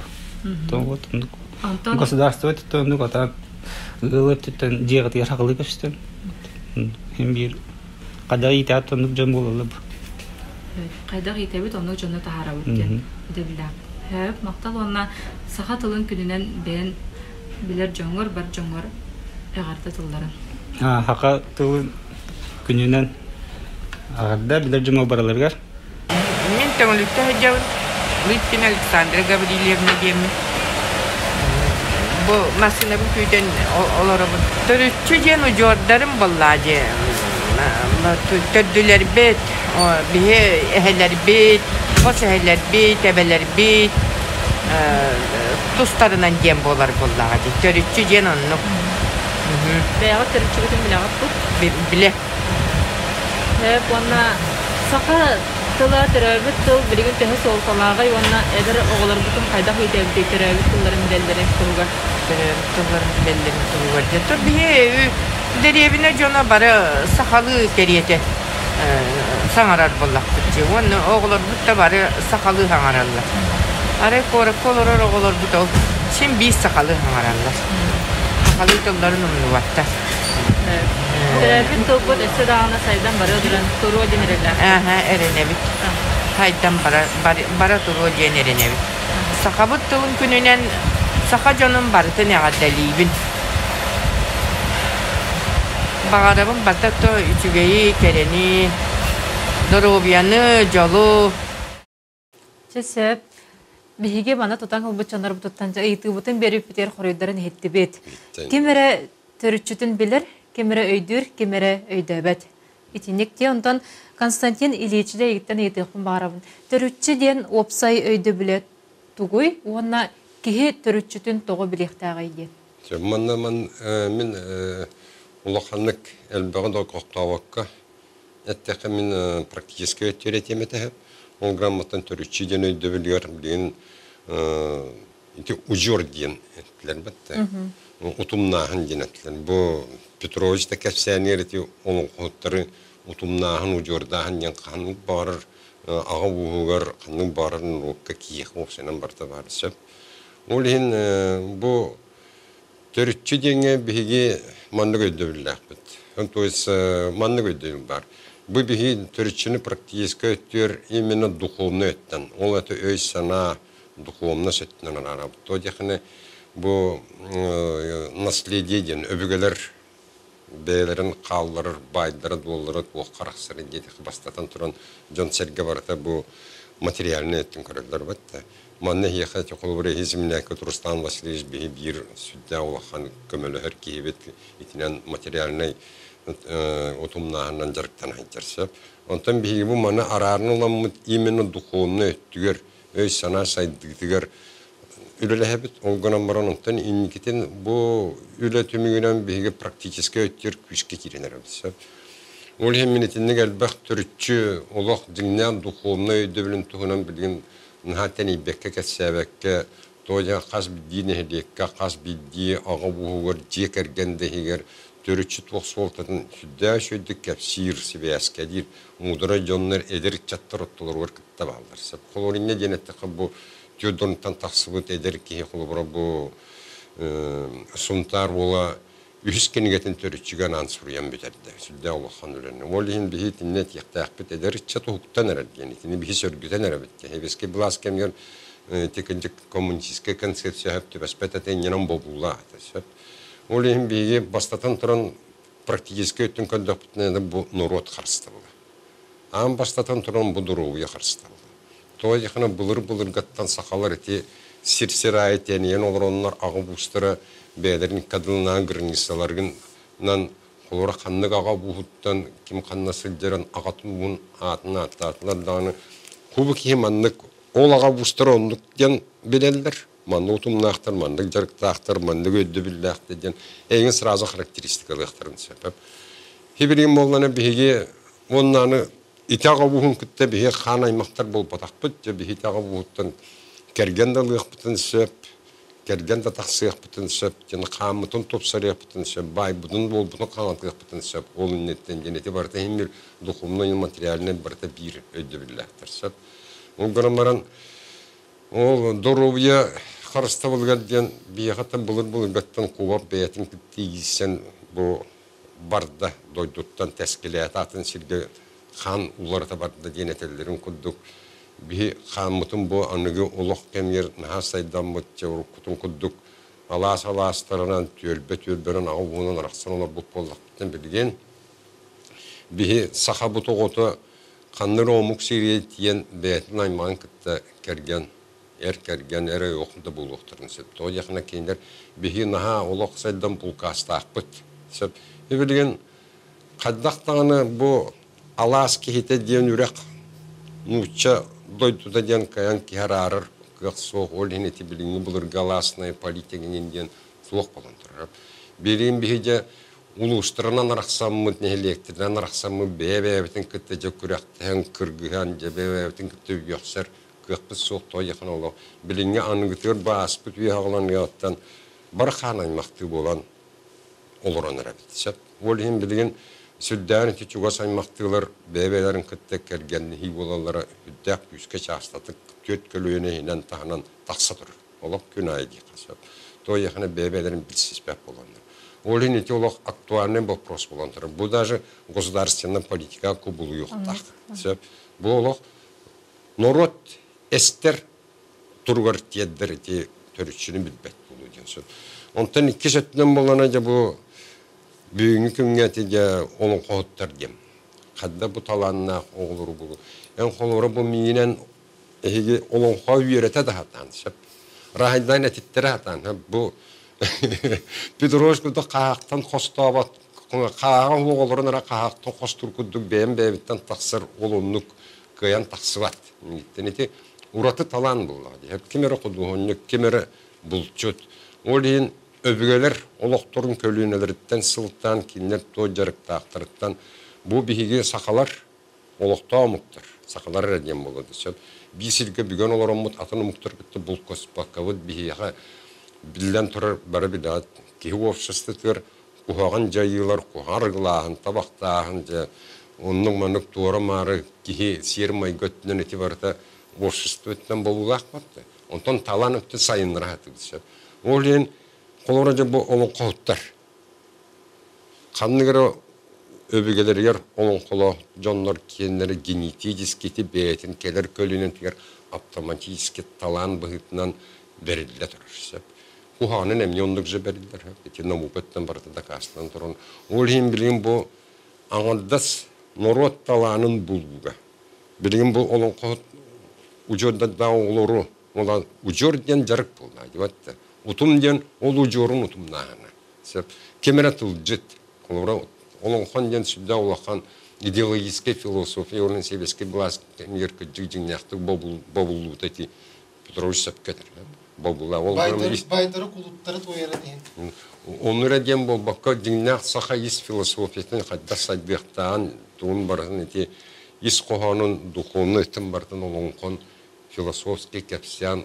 Вот оннук. Государство өттүттэн оннук ата ыал өттүттэн дьиэҕитигэр сахалыы көстөн. Хим биир. Хайдах иитээт оннук дьон буолаллар бу. Хайдах иитэбит оннук дьону таһаарабыт диэн өйдөбүллээх. Хөп, махтал уонна саха тылын күнүнэн бэйэн билэр дьоҥҥор, бар дьоҥҥор эҕэрдэ тылларын. Саха тылын күнүнэн эҕэрдэ билэр дьоҥҥо барыларыгар. Мин Төҥүлүттэ сылдьабын. Лыткина Александра Гаврильевна диэммин. Бу массыынабын күүтэн олоробун. Төрүччү диэн удьуордарым буоллаа дии. Төрдүлэрбит, биһи эһэлэрбит, хос эһэлэрбит, эбэлэрбит тустарынан диэн буолар буоллаҕа дии. Төрүччү диэн оннук. Бэйэҕит төрүччүгүтүн билэҕит дуо? Билэ. Уонна саха тыла төрөөбүт тыл билигин төһө суолталааҕый уонна эдэр оҕолорбутун хайдах иитэбитий төрөөбүт тылларын билэллэрин туһугар? Төрөөбүт тылларын билэллэрин туһугар дьэ то биһи дэриэбинэ дьоно бары сахалыы кэриэтэ саҥарар буоллахпыт дии уонна оҕолорбут да бары сахалыы саҥараллар. Арай куоракка олорор оҕолорбут ол син биир сахалыы саҥараллар. Сахалыы тылларын умнубаттар. Төрөөбүт тылбыт өссө даҕаны сайдан барыа туран туруо диэн эрэллээх. Ааһа эрэнэбит. Сайдан бара, бара туруо диэн эрэнэбит. Сахабыт тылын күнүнэн саха дьонун барытын эҕэрдэлиибин. Баҕарабын барыта то үчүгэйи, кэрэни, доруобуйаны, дьолу. Чэ сөп. Биһиги маны тутан ылбыт дьоннорбутуттан ыйытыыбытын биэрбиппитигэр хоруйдарын иһиттибит. Ким эрэ төрүччүтүн билэр, ким эрэ өйдүүр, ким эрэ өйдөөбөт. Итинник дии. Онтон Константин Ильичилэ эйигиттэн ыйытыахпын баҕарабын. Төрүччү диэн уопсай өйдөбүлэ тугуй уонна киһи төрүччүтүн тоҕо билиэхтээҕий диэн? Манна мин улаханнык элбэҕи докохтообокко Эттэххэ, мин практическай өттүгэр этиэм этэ. Ол грамоттан төрүччү диэн өйдөбүлүгэр билигин ити удьуор диэн этилэр бэтте. Утумнааһын диэн этилэр. Бу Петрович да кэпсээнигэр ити олоҥхоһуттары утумнааһын, удьуордааһын диэн ханнык баҕарар аҕа ууһугар, ханнык баҕарар норуокка киһиэхэ уопсайынан барыта баар сөп. Ол иһин бу Төрүччү диэҥҥэ биһиги маннык өйдөбүллээхпит. То есть маннык өйдөбүл баар. Бу биһиги төрүччүнү практическай өттүгэр именно духовный өттөн, ол это өй-санаа, духовность өттүнэн араарабыт. То диэххинэ бу наследие диэн өбүгэлэр бэйэлэрин хаалларар баайдара-дуоллара туохха арахсарын диэтэх бастатан туран дьон-сэргэ барыта бу материальнай өттүн көрөллөр бат. Манна эһиэхэ холобура эһи землянка Руслан Васильевич биһи биир сүрдээх улахан көмөлөһөр киһибит итинэн материальнай утумнааһынан дьарыктана сылдьар сөп. Онтон биһиги бу маны арааран ыламмыт именно духовнай өттүгэр өй-санаа сайдыытыгар үлэлэһэбит. Ол гынан баран онтон инникитин бу үлэ түмүгүнэн биһиги практическай өттүгэр күүскэ киирэн эрэбит сөп. Ол иһин мин итинник элбэх төрүччү олох дьиҥнээх духовнай өйдөбүлүн туһунан билигин наһаа тэнийбэккэ кэпсээбэккэ тоҕо диэн хас биирдии нэһилиэккэ, хас биирдии аҕа ууһугар, дьиэ кэргэн да иһигэр төрүччү туох суолтатын сүрдээх үчүгэйдик кэпсиир, сибээскэлиир муударай дьоннор эдэр ыччаттар ортолоругар кытта бааллар. Холобур, инньэ диэн эттэххэ, бу Тюдорнтан тахсыбыт эдэр киһи холобура бу Сунтаар уола үһүс кинигэтин төрүччүгэ анаан суруйан бүтэрдэ. Сүрдээх улахан үлэни. Ол иһин биһи итиннэ этиэхтээхпит эдэр ыччат уһуктан эрэр диэн. Итини биһи сөргүтэн эрэбит. Сэбиэскэй былаас кэмигэр ити кырдьык коммунистическай концепция сөп түбэспэт этэ инньэнэн бобуулаах этэ сөп. Ол иһин биһиги бастатан туран практическай өттүн көрдөхпүтүнэ бу норуот харыстабыла. Аан бастатан туран бу доруобуйа харыстабыла. Тоҕо диэххинэ былыр-былыргаттан сахалар ити сир-сир аайы тэнийэн олороннор аҕа уустара бэйэлэрин кадылынаан границаларынан холоро ханнык аҕа ууһуттан ким ханна сылдьарын аҕатын ууһун аатын ааттаатылар даҕаны кубу киһи маннык ол аҕа уустара оннук диэн билэллэр маннык утумнаахтар маннык дьарыктаахтар маннык өйдөбүллээхтэр диэн эйигин сразу характеристикалыахтарын сөп Хибилигин буоллана биһиги уонна аны ити аҕа ууһун кытта биһи хаан аймахтар буолбатахпыт дьэ биһи ити аҕа ууһуттан кэргэн да ылыахпытын сөп кэргэн да тахсыахпытын сөп диэн хааммытын тупсарыахпытын сөп баайбытын буолбутун хаҥатыахпытын сөп ол инниттэн диэн ити барыта иһин бир духовнай материальнай барыта биир өйдөбүллээхтэр сөп ол гынан баран ол доруобуйа харыстабылыгар диэн биһиэхэ былыр былыргаттан кубап бэйэтин кытта иирсэн бу. барда, дойдуттан тэскилээтэ, атын сиргэ хаан уларыта барда диэн этэллэрин курдук, биһи хааммытын бу аныгы олох кэмигэр наһаа сайдаммыт, чэ уруккутун курдук алаас алаастарынан, түөлбэ түөлбэнэн аҕа уһунан арахсан олорбут буоллахпытын билигин биһи сахабыт оҕото ханна эрэ омук сиригэр тиийэн бэйэтин аймаҕын кытта кэргэн эр кэргэн эрэ ойох да буолуохтарын сөп. Тоҕо диэххинэ кинилэр биһи наһаа олох сайдан булкаастаахпыт. Сөп. Билигин хайдах даҕаны бу алаас киһитэ диэн үрэх нуучча дойдута диэн кыайан киһи араарар кыах суох. Ол иһин ити билиҥҥи былыргы алаасынай политика диэн суох буолан турар. Билигин биһи дьэ улуустарынан арахсаммыт, нэһилиэктэринэн арахсаммыт бэйэ-бэйэбитин кытта дьэ күрэхтэһэн, кыргыһан, дьэ бэйэ-бэйэбитин кытта үөхсэр кыахпыт суох тоҕо диэххинэ олох билиҥҥи аныгытыгар бааспыт үөһэ аҕалан бары хаан аймахтыы буолан олорон эрэбит. Сөп. Ол иһин билигин сүрдээн ити чугас аймахтыылар бэйэ-бэйэлэрин кытта кэргэнниһии буолаллара үрдээх күүскэ чаастатык түөрт көлүөнэ иһинэн таһынан тахса турар. Олох күн аайы диэххэ сөп. Тоҕо диэххинэ бэйэ-бэйэлэрин билсиспэт буоланнар. Ол иһин ити олох актуальный вопрос буолан турар. Бу даже государственная политика кубулуйуохтаах. Сөп. Бу олох норуот эстэр туругар тиэрдэр ити төрүччүнү билбэт буолуу диэн сөп. Онтон иккис өттүнэн буоллаҕына дьэ бу бүгүҥҥү күҥҥэ ити дьэ олоҥхоһуттар диэн. Ханна бу талааннаах оҕолору булу. Эн холобура бу миинэн эһиги олоҥхо үөрэтэ да сатаан сөп. Раһайдаан этиттэрэ сатаан бу Петрович курдук хаһаахтан хостообот хааҕа оҕолорун эрэ хаһаахтан хостуур курдук бэйэм бэйэбиттэн тахсар ол оннук кыайан тахсыбат. Мииттэн ити ураты талаан буоллаҕа дии. Ким эрэ худуоһунньук, ким эрэ булчут. Ол иһин өбүгэлэр олохторун көлүөнэлэриттэн сылтаан кинилэр туох дьарыктаахтарыттан бу биһиги сахалар олохтоох омуктар, сахалар эрэ диэн буолуо да сөп. Биир сиргэ бүгэн олороммут атын омуктар кытта булкуспаккабыт биһиэхэ биллэн турар бары билэҕит киһи уопсастытыгар куһаҕан дьайыылар, куһаҕан арыгылааһын, табахтааһын, дьэ, оннук-маннык туора-маары киһи сиэр-майгы өттүнэн ити барыта общество өттүнэн бобуулаах барда. Онтон талаан өттүн сайыннара сатыыбыт сөп. Ол иһин холобура дьэ бу олоҥхоһуттар ханнык эрэ өбүгэлэригэр олоҥхолоох дьоннор киэннэрэ генетически бэйэтин кэлэр көлүөнэтигэр автоматически талаан быһыытынан бэриллэ турар сөп. Куһаҕанын эмиэ оннук же бэриллэр. Ити наука өттүнэн барыта дакаастанан туран. Ол иһин билигин бу аҥардас норуот талаанын булууга. Билигин бу олоҥхоһут удьуордардаах оҕолору ол удьуор диэн дьарык буолла диэбэт Утум диэн ол удьуорун утумнааһына. Сөп. Ким эрэ тылдьыт. Холобура, олоҥхон диэн сүрдээх улахан идеологическай философия уонна сэбиэскэй былаас кэмигэр кырдьык дьиҥнээхтик бобуллуута ити Петрович сөпкө этэр. Бобулла. Ол Байдары кулуттары туойарын иһин. Ону эрэ диэн буолбакка, дьиҥнээх саха ис философиятын хайдах сайдыахтааҕын, тугун барытын ити ис хоһоонун, духовнай өттүн барытын олоҥхон философский кэпсээн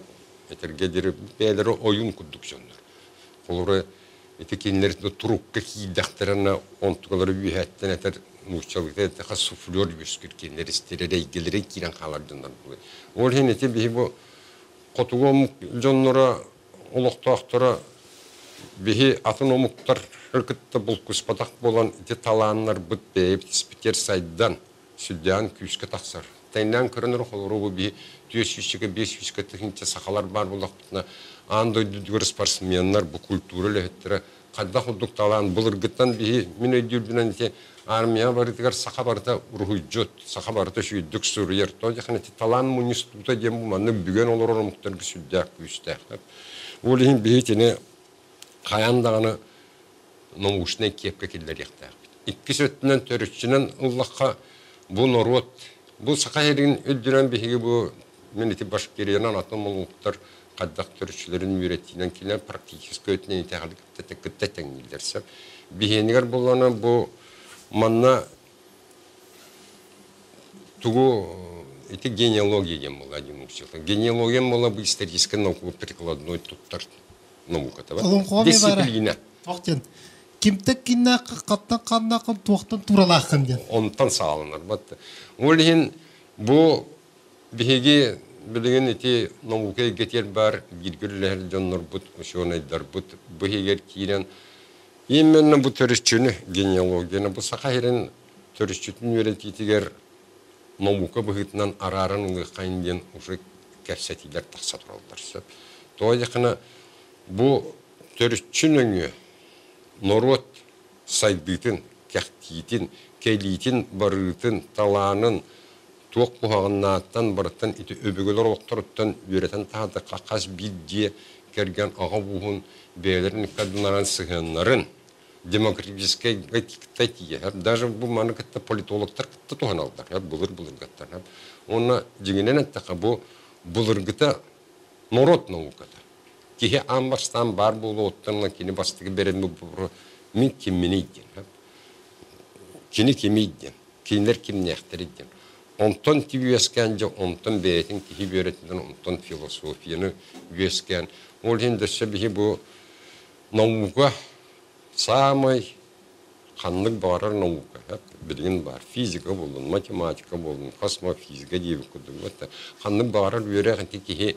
этэргэ диэри бэйэлэрэ ойуун курдук дьоннор. Холобура, ити кинилэр турукка киирдэхтэринэ онтукалары үөһэттэн этэр нууччалыыта эттэххэ суфлер үөскүүр кинилэр истэрэр эйгэлэрин киирэн хаалар дьоннор буолар. Ол иһин ити биһи бу хотугу омук дьонноро олохтоохторо биһи атын омуктар кытта булкуспатах буолан ити талааннарбыт бэйэбит испитигэр сайдан сүрдээн күүскэ тахсар. Тэҥнээн көрөн эрэ холобура бу биһи түөрт сүүсчэкэ, биэс сүүскэ тыһыынча сахалар баар буоллахпытына, аан дойдутугар спортсменнар, бу культура үлэһиттэрэ хайдах курдук талаан былыргыттан биһи мин өйдүүрбүнэн ити армия барытыгар саха барыта уруһуйдьут, саха барыта сүүрдүк суруйар. То дьахан ити талаан мунньустуута диэн бу маннык бүгэн олорор омуктарга сүрдээх күүстээх. Ол иһин биһи итини хайаан даҕаны научнай киэпкэ киллэриэхтээхпит. Иккис өттүнэн төрүччүнэн ыллахха бу норуот, бу Саха сирин үрдүнэн биһиги бу мин ити Башкириянан атын омуктар хайдах төрүччүлэрин үөрэтиинэн килэн практически өттүнэн итэҕэли кытта тэҥнииллэр сөп. Биһиэнигэр буоллаҕына бу манна тугу ити генеалогия диэн буолла один учитель. Генеалогия буолла бу историческай наука прикладной туттар науката. Дисциплина. Туох диэн кимтэн киннээххин хаттан ханнааххын туохтан тууралааххын диэн. Онтон саҕаланар. Ол иһин бу биһиги билигин ити наука эйгэтигэр баар бииргэ үлэлэһэр дьоннорбут, учуонайдарбыт бу иһигэр киирэн. Именно бу төрүччүнү, генеалогияны, бу саха сирин төрүччүтүн үөрэтиитигэр наука быһыытынан арааран ылыаххайын диэн уже кэпсэтиилэр тахса тураллар сөп. Тоҕо диэххинэ бу төрүччү нөҥүө норуот сайдыытын, кэхтиитин, кэлиитин, барыытын, талаанын туох куһаҕаннааттан барыттан ити өбүгэлэр олохторуттан үөрэтэн таһаардахха хас биир дьиэ кэргэн аҕа ууһун бэйэлэрин ыккардыларынан сыһыаннарын демократическай тиийэ даже бу маны кытта политологтар кытта туһаналлар былыр былыргаттан уонна дьиҥинэн эттэххэ бу былыргыта норуот науката киһи аан бастаан баар буолуоттан кини бастакы бэрэммит мин кимминий диэн кини кимий диэн кинилэр кимнээхтэрий диэн. Онтон ти үөскээн дьэ онтон бэйэтин киһи үөрэтинэн онтон философияны үөскээн ол иһин дөссө биһи бу наука саамай ханнык баҕарар наука билигин баар физика буоллун математика буоллун космофизика диэбит курдук ханнык баҕарар үөрэх ити киһи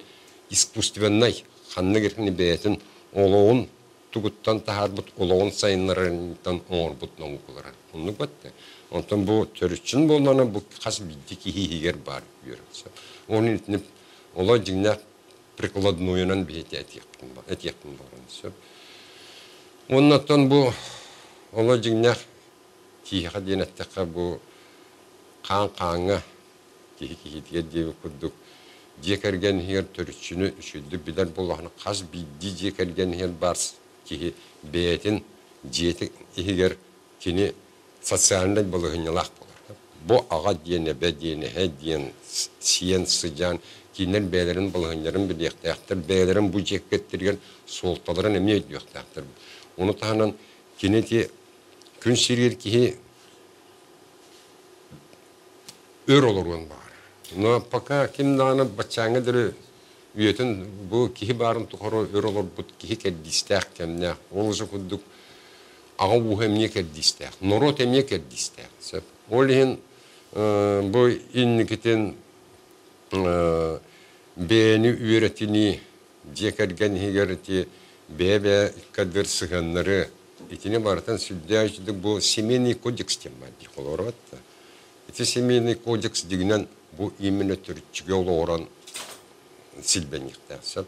искусственнай ханнык эркини бэйэтин олоҕун тугуттан таһаарбыт олоҕун сайыннарарыттан оҥорбут наукалара. Оннук батта. Онтон бу төрүччүн буоллаҕына бу хас биирдии киһи иһигэр баар үөрэх. Оны итини оло дьиҥнээх прикладнойунан биһити этиэхпин баҕаран сөп. Оннотон бу оло дьиҥнээх киһиэхэ диэн эттэххэ бу хаан хааҥҥа киһи киһитигэр диэбит курдук дьиэ кэргэн иһигэр төрүччүнү үчүгэйдик билэр буоллаҕына хас биирдии дьиэ кэргэн иһигэр баар киһи бэйэтин дьиэтин иһигэр кини социальнай балаһыанньалаах буолар. Бу аҕа диэн, эбэ диэн, эһэ диэн, сиэн, сыдьаан кинилэр бэйэлэрин балаһыанньаларын билиэхтээхтэр, бэйэлэрин бу дьиэ кэргэттэригэр суолталарын эмиэ өйдүөхтээхтэр. Ону таһынан кини ити күн сиригэр киһи өр олоруон баҕарар. Но пока ким даҕаны баччааҥҥа дылы үйэтин бу киһи баарын тухары өр олорбут киһи кэрдиистээх кэмнээх. Ол уже курдук аҕа ууһа эмиэ кэрдиистээх, норуот эмиэ кэрдиистээх. Сөп. Ол иһин бу инникитин бэйэни үөрэтинии дьиэ кэргэн иһигэр ити бэйэ-бэйэ иккардыгар сыһыаннары итини барытын сүрдээх үчүгэй бу семейный кодекс диэн баар дии холоруот Ити семейный кодекс дигинэн бу именно төрүччүгэ олоҕуран силбэниэхтээх сөп.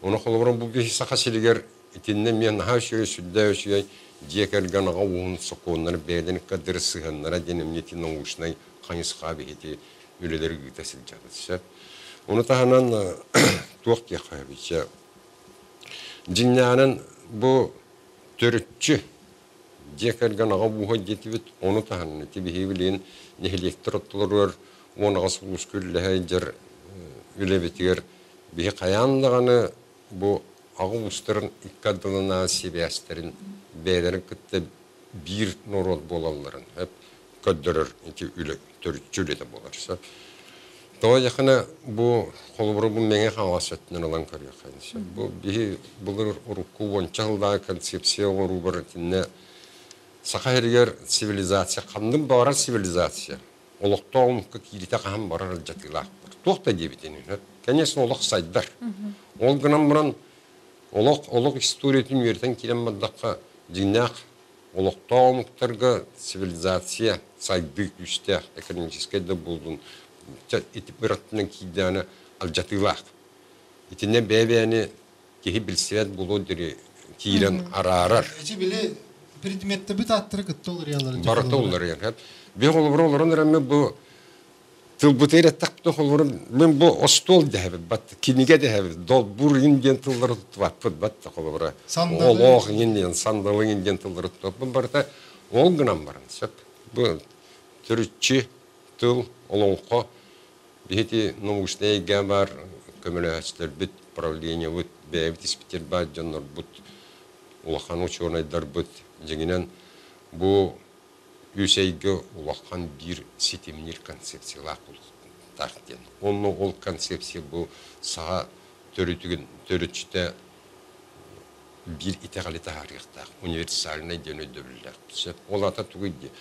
Ону холобурун бу биһи Саха сиригэр итиннэ эмиэ наһаа үчүгэй, сүрдээх үчүгэй дьиэ кэргэн аҕа ууһун сокуоннары бэйэлэрин кадыр сыһыаннара диэн эмиэ ити научнай хайысха биһити үлэлэри ыыта сылдьабыт сөп. Ону таһынан туох диэххэ сөбүй дьиҥнээҕинэн бу төрүччү Дьиэ кэргэн аҕа ууһа диэтибит, ону таһынан ити биһиги билигин нэһилиэктэр ортолоругар 18 улууска үлэлэһэ сылдьар үлэбитигэр биһи хайаан даҕаны бу аҕа уустарын икки ардыларынааҕы сибээстэрин бэйэлэрин кытта биир норуот буолалларын көрдөрөр ити үлэ төрүччү үлэтэ буолар сөп. Тоҕо диэххинэ бу холобура бу Мэҥэ Хаҥалас өттүнэн ылан көрүөххэ сөп. Бу биһи былыр урукку уонча сыллааҕы концепция оҥоруубар итиннэ Саха сиригэр цивилизация ханнык баҕарар цивилизация олохтоох омукка кииритэ хаһан барар алдьатыылаах туох да диэбитин конечно олох сайдар. Ол гынан баран олох олох историятын үөрэтэн киирэн бардахха дьиҥнээх олохтоох омуктарга цивилизация сайдыы күүстээх экономическай да буоллун ити ыраттынан киирдэҕинэ алдьатыылаах. Итиннэ бэйэ-бэйэни киһи билсибэт буолуо диэри киирэн араарар. Эчи били предметтэбит ааттары кытта уларыйаллар. Барыта уларыйар. Биир холобура олорон эрэммит бу Тылбытыгар эттэхпитинэ холобура мин бу остуол дэһэбит бат кинигэ дэһэбит долбуур иҥин диэн тыллары туттубаппыт бат холобура олоох иҥин диэн сандалы иҥин диэн тыллары туттубаппыт барыта ол гынан баран сөп бу төрүччү тыл олоҥхо биһити научнай эйгэ баар көмөлөһөөччүлэрбит правлениебыт бэйэбит испитигэр баар дьоннорбут улахан учуонайдарбыт дьиҥинэн бу үс эйгэ улахан биир ситимниир концепциялаах буолуохтаах диэн. Онно ол концепция бу саха төрүтүгүн төрүччүтэ биир итэҕэли таһаарыахтаах, универсальнай диэн өйдөбүллээх. Сөп. Ол ата тугуй диye.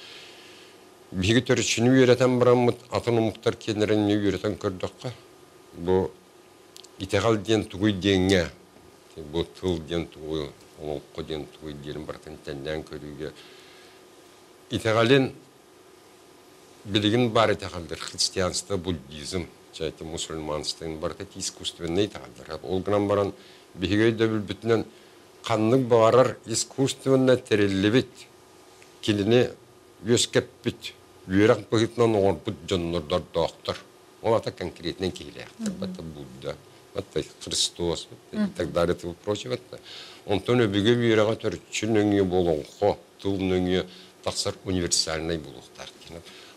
Биһиги төрүччүнү үөрэтэн бараммыт атын омуктар киэннэрин үөрэтэн көрдөххө, бу итэҕэл диэн тугуй диэҥҥэ, бу тыл диэн тугуй, олоҥхо диэн тугуй диэрин барытын тэннээн көрүүгэ итэҕэлин билигин баар итэҕэллэр христианство, буддизм, чайты мусульманство барыта искусственнай итэҕэллэр. Ол гынан баран биһиги өйдөбүлбүтүнэн ханнык баҕарар искусственно тэриллибит кинини үөскэппит үөрэх быһыытынан оҥорбут дьоннордордоохтор. Ол ата конкретнай киһилээхтэр. Бата Будда, бата Христос, и так далее, и прочее. Онтон өбүгэ үөрэҕэ төрүччү нөҥүө болоҥхо, тыл нөҥүө тахсар универсальнай буолуохтаах.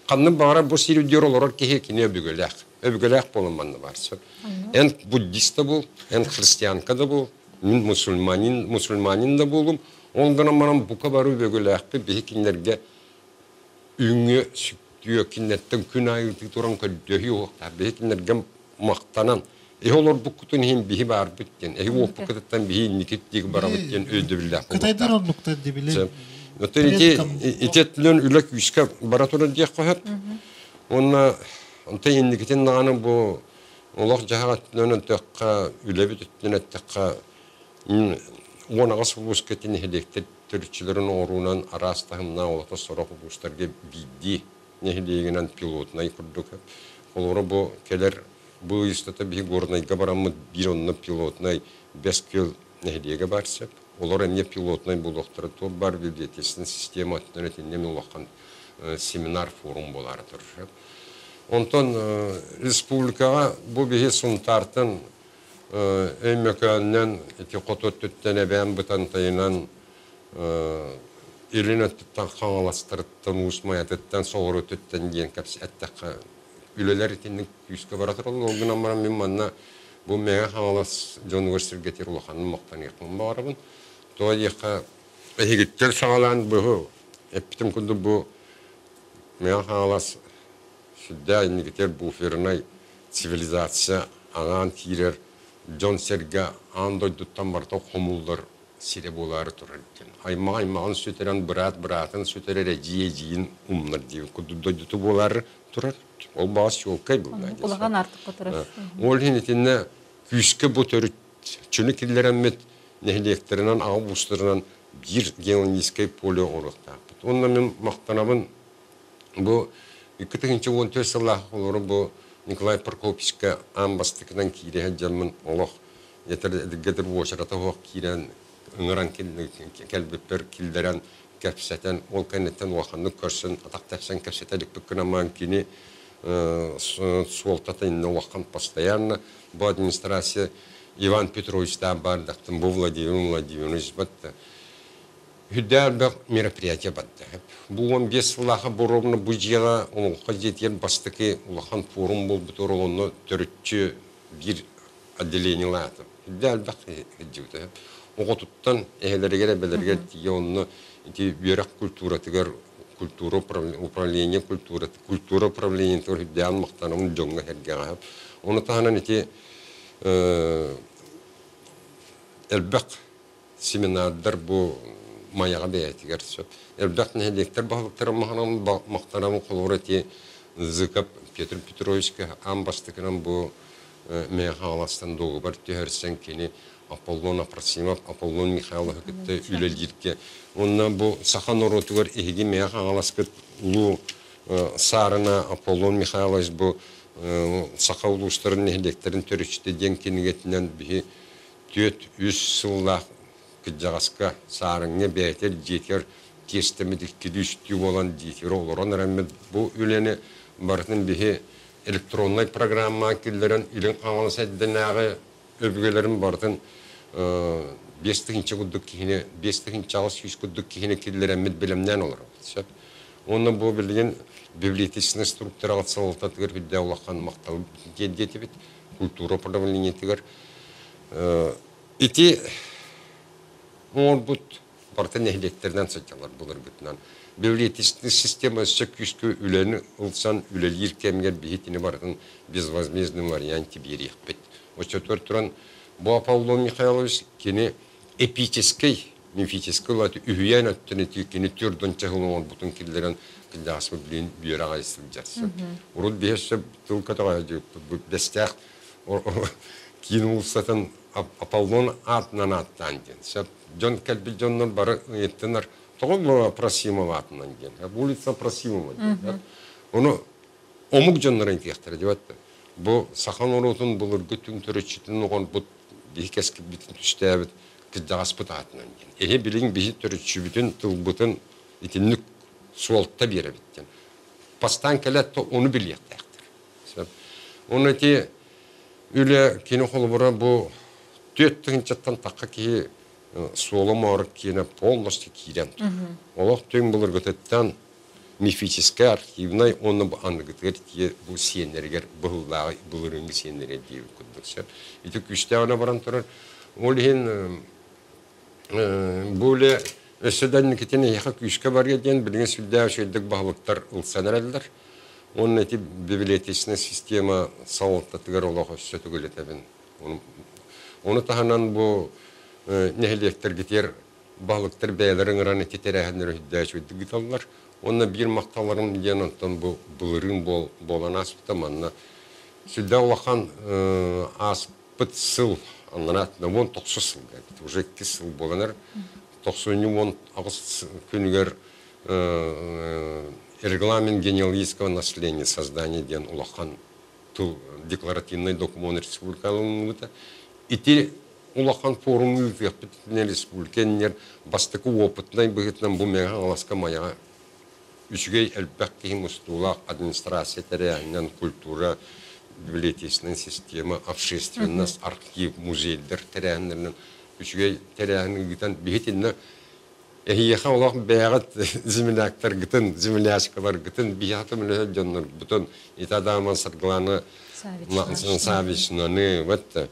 Ханнык баҕарар бу сир үрдүгэр олорор киһи кини өбүгэлээх. Өбүгэлээх буолан манна баар. Эн буддист да буол, эн христианка да буол, мин мусульманин, мусульманин да буолум. Ол гынан баран бука бары өбүгэлээхпит биһи кинилэргэ үҥүө сүктүө кинилэртэн күн аайы туран көрдөһүү уохтаах биһи кинилэргэ махтанан эһи олорбуккутун иһин биһи баарбыт диэн эһи уоппуккутуттан биһи инникит диэки барабыт диэн өйдөбүллээх Кытайдар ордуктар дибили. Оттон ити ити өттүнэн үлэ күүскэ бара турар диэххэ сөп. Уонна онтон инникитин даҕаны бу олох-дьаһах өттүнэн өнтөххө, үлэбит өттүнэн эттэххэ, 18 улууска ити нэһилиэктэр төрүччүлэрин оҥоруунан араас таһымнаах олохто сорох улуустарга биирдии нэһилиэгинэн пилотнай курдук. Холобура бу кэлэр бу ыстата биһи Горнайга бараммыт биир онно пилотнай Бэс Күөл нэһилиэгэ бар сөп. Олор эмиэ пилотнай буолуохтара. Туох баар библиотечнай система өттүнэн итиннэ эмиэ улахан семинар форум буолаары турар. Онтон республикаҕа бу биһи Сунтаартан Өймөкөөннөн ити хоту өттүттэн Эбээн Бытантайынан илин өттүттэн Хаҥаластарыттан Уус Майатыттан соҕуруу өттүттэн диэн кэпсэттэххэ үлэлэр итинник күүскэ бара тураллар. Ол гынан баран мин манна бу Мэҥэ Хаҥалас дьонугар сиргэтигэр улаханнык махтаныахпын баҕарабын. Тоҕо диэххэ эһигиттэн саҕалаан бу эппитим курдук бу Мэҥэ Хаҥалас сүрдээх инникитигэр буфернай цивилизация аҥаан киирэр дьон-сэргэ аан дойдуттан барыта хомуллар сирэ буолаары турар диэн. Аймаҕ аймаҕын сүтэрэн, быраат быраатын сүтэрэр, эдьиий эдьиийин умнар диэн курдук дойдута буолаары турар. Ол баҕас чуолкай буолла. Улахан артыкка турар. Ол иһин итиннэ күүскэ бу төрүт чүнү киллэрэммит нэһилиэктэринэн, аҕа уустарынан биир геологическай поле оҥоруохтаахпыт. Уонна мин махтанабын Бу 2014 сыллаах олору бу Николай Прокопьевичка аан бастакынан киирэ сылдьаммын олох этэргэтир уочарата суох киирэн ыҥыран кэлбиппэр киллэрэн кэпсэтэн ол кэнниттэн улаханнык көрсөн атах тэпсэн кэпсэтэ иликпит гынан кини суолтата иннэ улахан постоянно бу администрация Иван Петровичтаах баардахтын бу Владимир Владимирович батта Үрдээх элбэх мероприятие барда. Бу 15 сыллаахха боруобуна бу дьиэҕэ Олоҥхо дьиэтигэр бастакы улахан форум буолбутугар онно төрүччү биир отделениелаатым. Үрдээх элбэх сылдьыбыта. Оҕотуттан эһэлэригэр, эбэлэригэр тиийэ онно ити үөрэх культуратыгар культура управление культура культура управлениетыгар үрдээҕин махтанабын дьоҥҥо сэргэҕэ. Ону таһынан ити элбэх семинардар бу Майаҕа бэйэтигэр сөп. Элбэх нэһилиэктэр баһылыктара махтанабын холобура ити Зыков Петр Петровичка аан бастакынан бу Мэҥэ Хаҥаластан дуогубар түһэрсэн кини Аполлон Апросимов, Аполлон Михайловы кытта үлэлииргэ уонна бу саха норуотугар эһиги Мэҥэ Хаҥаласкыт улуу саарына Аполлон Михайлович бу саха улуустарын нэһилиэктэрин төрүччүтэ диэн кинигэтинэн биһи 4-3 сыллаах кырдьаҕаска саарыҥҥа бэйэтэр дьиэтигэр тиэстэммит иккилии-үстүү буолан дьиэтигэр олорон эрэммит бу үлэни барытын биһи электроннай программаҕа киллэрэн Илин Хаҥалас эрдэнээҕи өбүгэлэрин барытын 5000 курдук киһини 5800 курдук киһини киллэрэммит бэлэмнээн олоробут сөп. Уонна бу билигин библиотечнай структураҕа салалтатыгар үрдээх улахан махтал тиэрдиэтибит культура управлениетыгар Ити оҥорбут барыта нэһилиэктэринэн сылдьаллар былыргытынан. Библиотечнай система өссө күүскэ үлэни ылсан үлэлиир кэмигэр биһи итини барытын безвозмездный варианте биэриэхпит. Оччотугар туран бу Аполлон Михайлович кини эпическэй, мифическэй улааты үһүйээн өттүн ити кини түрдөн чаһыл оҥорбутун киллэрэн кырдьаҕаспыт билин үөрэ аҕай сылдьар. Урут биһи өссө тыл көтөҕө бэстээх киин уулуссатын Аполлон аатынан ааттаан диэн. Сөп дьон кэлбит дьоннор бары ыйыттынар. Тоҕо бу Просимова аатынан диэн. Улица Просимова диэн. Ону омук дьоннорун этиэхтэрэ диэбэт. Бу саха норуотун былыргы түҥ төрүччүтүн оҕорбут биһи кэскилбитин түстээбит кырдьаҕаспыт аатынан диэн. Эһи билиҥ биһи төрүччүбүтүн, тылбытын итинник суолта биэрэбит диэн. Бастаан кэлээт то ону билиэхтээхтэр. Оны ити үлэ кини холобура бу 4 тыһыынчаттан тахха киһи суола моорок киэнэ полностью киирэн турар. Олох түҥ былыргытыттан мифическай, архивнай уонна бу аныгытыгар тиийэ бу сиэннэригэр быһыллааҕы былырыыҥҥы сиэннэригэр диэбит курдук сөп. Ити күүстээҕинэ баран турар. Ол иһин бу үлэ өссө да инникитин эһиэхэ күүскэ барыа диэн билигин сүрдээх үчүгэйдик баһылыктар ылсан эрэллэр. Уонна ити библиотечнай система салалтатыгар олох өссө төгүлэтэбин. Ону таһынан бу нэһилиэктэргитигэр баһылыктар бэйэлэрин ыҥыран ити тэрээһиннэри үрдээч үчүгэйдик ыыталлар. Уонна биир махталларым диэн онтон бу былырыын буолан ааспыта манна сүрдээх улахан ааспыт сыл аннара 19 сылга уже 2 сыл буолан эрэр 98 күнүгэр регламент генеалогического наследия создания диэн улахан тыл декларативный документ республика ылыныллыбыта. Ити улахан форум ыытыахпыт республика иннигэр бастакы опытнай быһыытынан бу Мэҥэ Хаҥаласка Майаҕа үчүгэй элбэх киһи мустуулаах администрация тэрээһининэн культура, библиотечная система, общественность, архив, музейдар тэрээһиннэринэн үчүгэй тэрээһин ыытан биһитиннэ эһиэхэ олох бэйэҕит земляктаргытын, землячкаларгытын, биһиэхэ көмөлөһөр дьоннорбутун Ита Адаман Саргылана Савичнаны, вот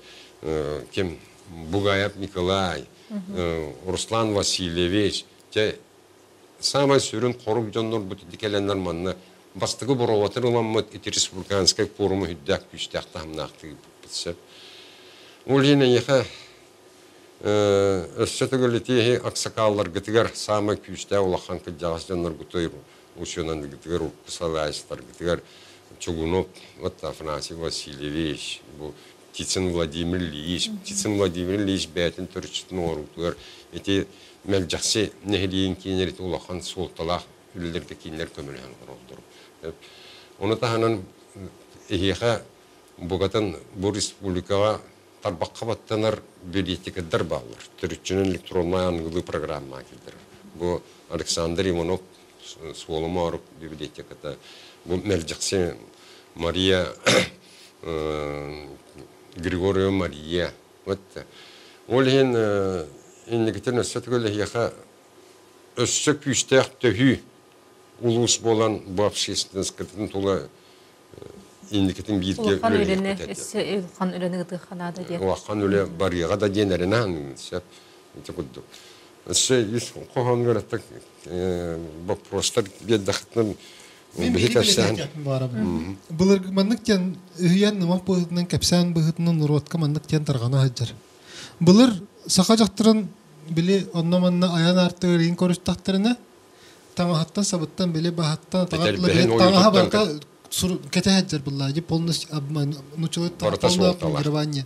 ким Бугаев Николай, Руслан Васильевич, те самай сүрүн хорук дьоннорбут ити кэлэннэр манна бастакы боруобатын ыламмыт ити республиканскай форуму үрдээх күүстээх таһымнаахтык ыыппыппыт сөп. Ол иһин эйиэхэ өссө төгүл ити аксакаалларгытыгар саамай күүстээх улахан кырдьаҕас дьонноргутугар учуонанаргытыгар урукку салайааччыларгытыгар Чугунов вот Афанасий Васильевич бу Птицын Владимир Ильич Птицын Владимир Ильич бэйэтин төрүччүтүн оҥоруутугар ити Мэлдьэхси нэһилиэгин киинэр ити улахан суолталаах үлэлэргэ кинилэр көмөлөһөн олороллор. Ону таһынан эһиэхэ бугатын бу республикаҕа тарбахха баттанар библиотекардар бааллар. Төрүччүнэн электроннай аныгылыы программа киллэрэр. Бу Александр Иванов Суолумоорук библиотеката, бу Мэлдьэхси Мария Григорьева Мария. Вот ол иһин инникитин өссө төгүл эһиэхэ өссө күүстээх төһүү улуус буолан бу общественноскытын тула инникитин бииргэ Улахан үлэни өссө улахан үлэни ыытыахха наада диэн. Улахан үлэ барыаҕа да диэн эрэнэ сөп. Ити курдук. Өссө ис хоһоонугар аттак вопростар биэрдэхтэн биһи кэпсээн. Былыр маннык диэн үһүйээн нымах быһыытынан кэпсээн быһыытынан норуотка маннык диэн тарҕана сылдьар. Былыр саха дьахтарын били онно-манна айан аартыгар иин көрүстэхтэринэ таҥаһыттан сабыттан били баһаттан таҥаһа барыта кэтэ сылдьар быллаа полностью нуччалыы полное обмундирование.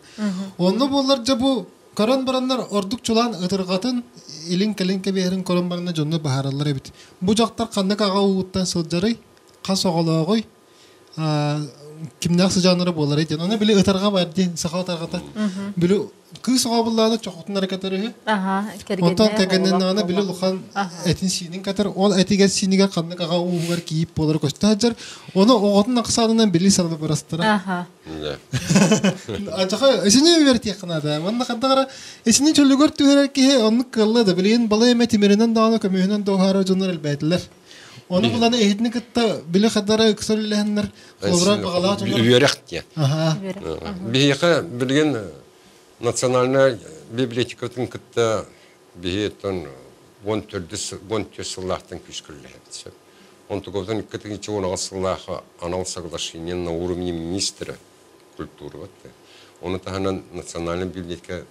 Онно буоллар дьэ бу көрөн бараннар ордук чулаан ытырҕатын илин-кэлин кэбиһэрин көрөн бараннар дьонно баһаараллар эбит. Бу дьахтар ханнык аҕа ууттан сылдьарый, хас оҕолооҕуй, кимнээх сыдьааннара буоларый диэн. Аны били ытарҕа бар дии, саха ытарҕата. Били кыыс оҕо буллаана чохотун эрэ кэтэр үһү. Онтон кэргэннэннэҕинэ били улахан этин сиинин кэтэр. Ол этигэр сиинигэр ханнык аҕа ууһугар кийиит буолара көстө сылдьар. Ону оҕотун ахсаанынан били салба барастара. Ачаха эсини үөрэтиэххэ наада. Уонна хайдах эрэ эсини чөлүгэр түһэрэр киһи оннук кыалла да билигин балай эмэ тимиринэн даҕаны көмүһүнэн да уһаарар дьоннор элбээтилэр. Ону булан эһитини кытта били хадара ыксар үлэһэннэр холобура баҕалаах дьоннор Үөрэх диэн. Биһиэхэ билигин национальная библиотекатын кытта биһи оттон 14 сыллаахтан күүскүллэһэбит сөп. Онтукабытын 2018 сыллаахха анал соглашение на уровне министра культуры батта. Ону таһынан национальная библиотека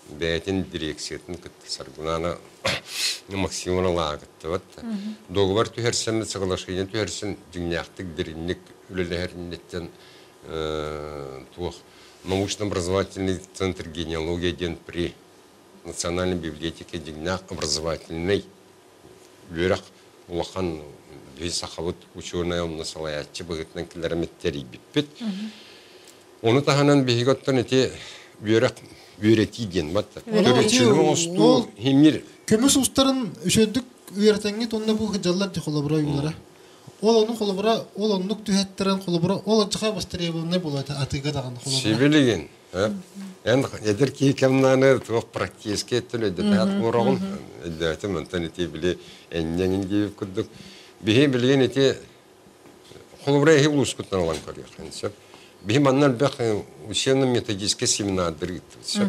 бэйэтин дирекциятын кытта Саргылана Максимовна лаагытта батта. Договор түһэрсэн, соглашение түһэрсэн дьиҥнээхтик диринник үлэлэһэриннеттен туох Научно-образовательный центр генеалогия диэн при Национальной библиотеке дьиҥнээх образовательнай үөрэх улахан биһи сахабыт учуонайа онно салайааччы быһыытынан киллэрэммит тэрийбиппит. Ону таһынан биһиги оттон ити үөрэх үөрэтии диэн батта. Төрүччүнү оҥостуу химир. Көмүс устарын үчүгдүк үөрэтэҥҥит онно бу дьаллар ди холобура уйулара. Ол ону холобура, ол оннук түһэттэрэн холобура, ол аччаха востребованный буолуо атыыга даҕаны холобура. Сибилигин Эн эдэр киһи кэмнааны туох практически өттүн өйдөтөөх буораҕын. Өйдөөтүм, онтон ити били энньэҥин диэбит курдук. Биһи билигин ити холобура эһи улуускутунан ылан көрүөххүн сөп. Биһи манна элбэх учебно-методическай семинардары ыыттыбыт сөп.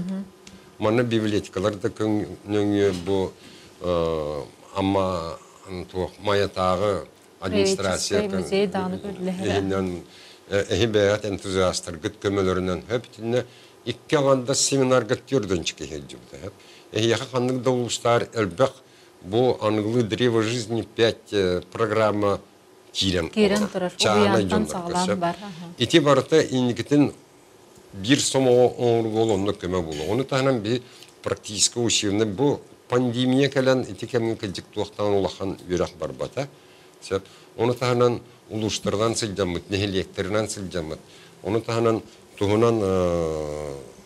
Манна библиотекалар да нөҥүө бу Амма туох Майатааҕы администрация иһинэн эһи бэйэҕит энтузиастаргыт көмөлөрүнэн хөп итиннэ икки аҥардас семинарга түөрдөнчү киһи илдьибитэ хөп эһиэхэ ханнык да улуустаар элбэх бу аныгылыы древо жизни пять программа киирэн киирэн турар чааһынай дьоннорго сөп ити барыта инникитин биир сомоҕо оҥорууга ол онно көмө буолуо ону таһынан биһи практически учебный бу пандемия кэлэн ити кэмҥэ кырдьык туохтаан улахан үөрэх барбата сөп ону таһынан улуустарынан сылдьаммыт нэһилиэктэринэн сылдьаммыт ону таһынан туһунан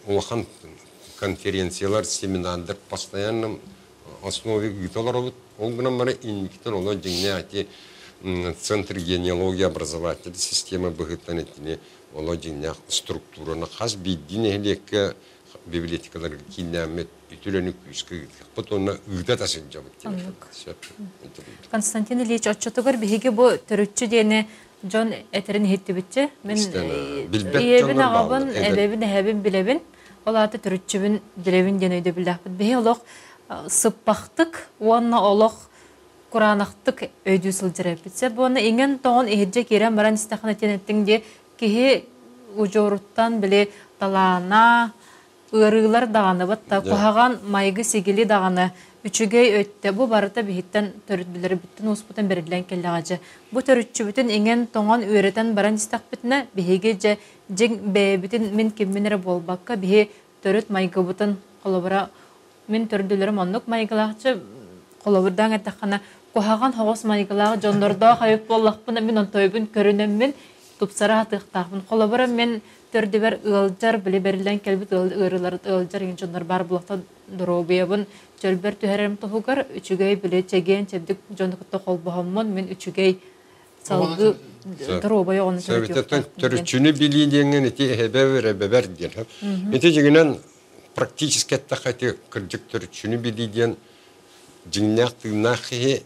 улахан конференциялар семинардар постоянно основе ыыта олоробут ол гынан баран инникитин олор дьиҥнээх ити центр генеалогия образовательной система быһыытынан итини Оло дьиҥнээх структураны хас биирдии нэһилиэккэ библиотекаларга кииннээммит үтүлэни күүскэ ыытыахпыт уонна ыыта да сылдьабыт диэн сөп. Константин Ильич, оччотугар биһиги бу төрүччү диэни дьон этэрин иһиттибитчэ. Мин ийэбин, аҕабын, эбэбин, эһэбин билэбин. Ол аата төрүччүбүн билэбин диэн өйдөбүллээхпит. Биһи олох сыппахтык уонна олох кураанахтык өйдүү сылдьар эбиппит. Сөп уонна иҥэн-тоҥон иһирдьэ киирэн баран истэххинэ этиэн эттиҥ дии, киһи удьуоруттан били талаана, ыарыылар даҕаны батта куһаҕан майгы-сигили даҕаны үчүгэй өттө бу барыта биһиттэн төрүт билэрбиттэн ууспутун бэриллэн кэллэҕэ дьэ. Бу төрүччүбүтүн иҥэн-тоҥон үөрэтэн баран истэхпитинэ биһиги дьэ дьиҥ бэйэбитин мин киммин эрэ буолбакка биһи төрүт майгыбытын холобура мин төрдүлэрим оннук майгылаахчы холобурдаан эттэххинэ куһаҕан хоҕус майгылаах дьоннордоох эбит буоллахпына мин онтойбун көрүнэммин тупсара сатыахтаахпын холобура мин төрдүбэр ыалдьар били бэриллэн кэлбит ыарыылар ыалдьар иҥин дьоннор баар буолуохта доруобуйабын чөлбөр түһэрэрим туһугар үчүгэй били чэгиэн чэбдик дьону кытта холбоһоммун мин үчүгэй салгыы доруобай оҕону төрүччүнү билии диэҥҥин ити эһэбэр эбэбэр диэн ити дьиҥинэн практически эттэххэ ити кырдьык төрүччүнү билии диэн дьиҥнээх тыыннаах киһи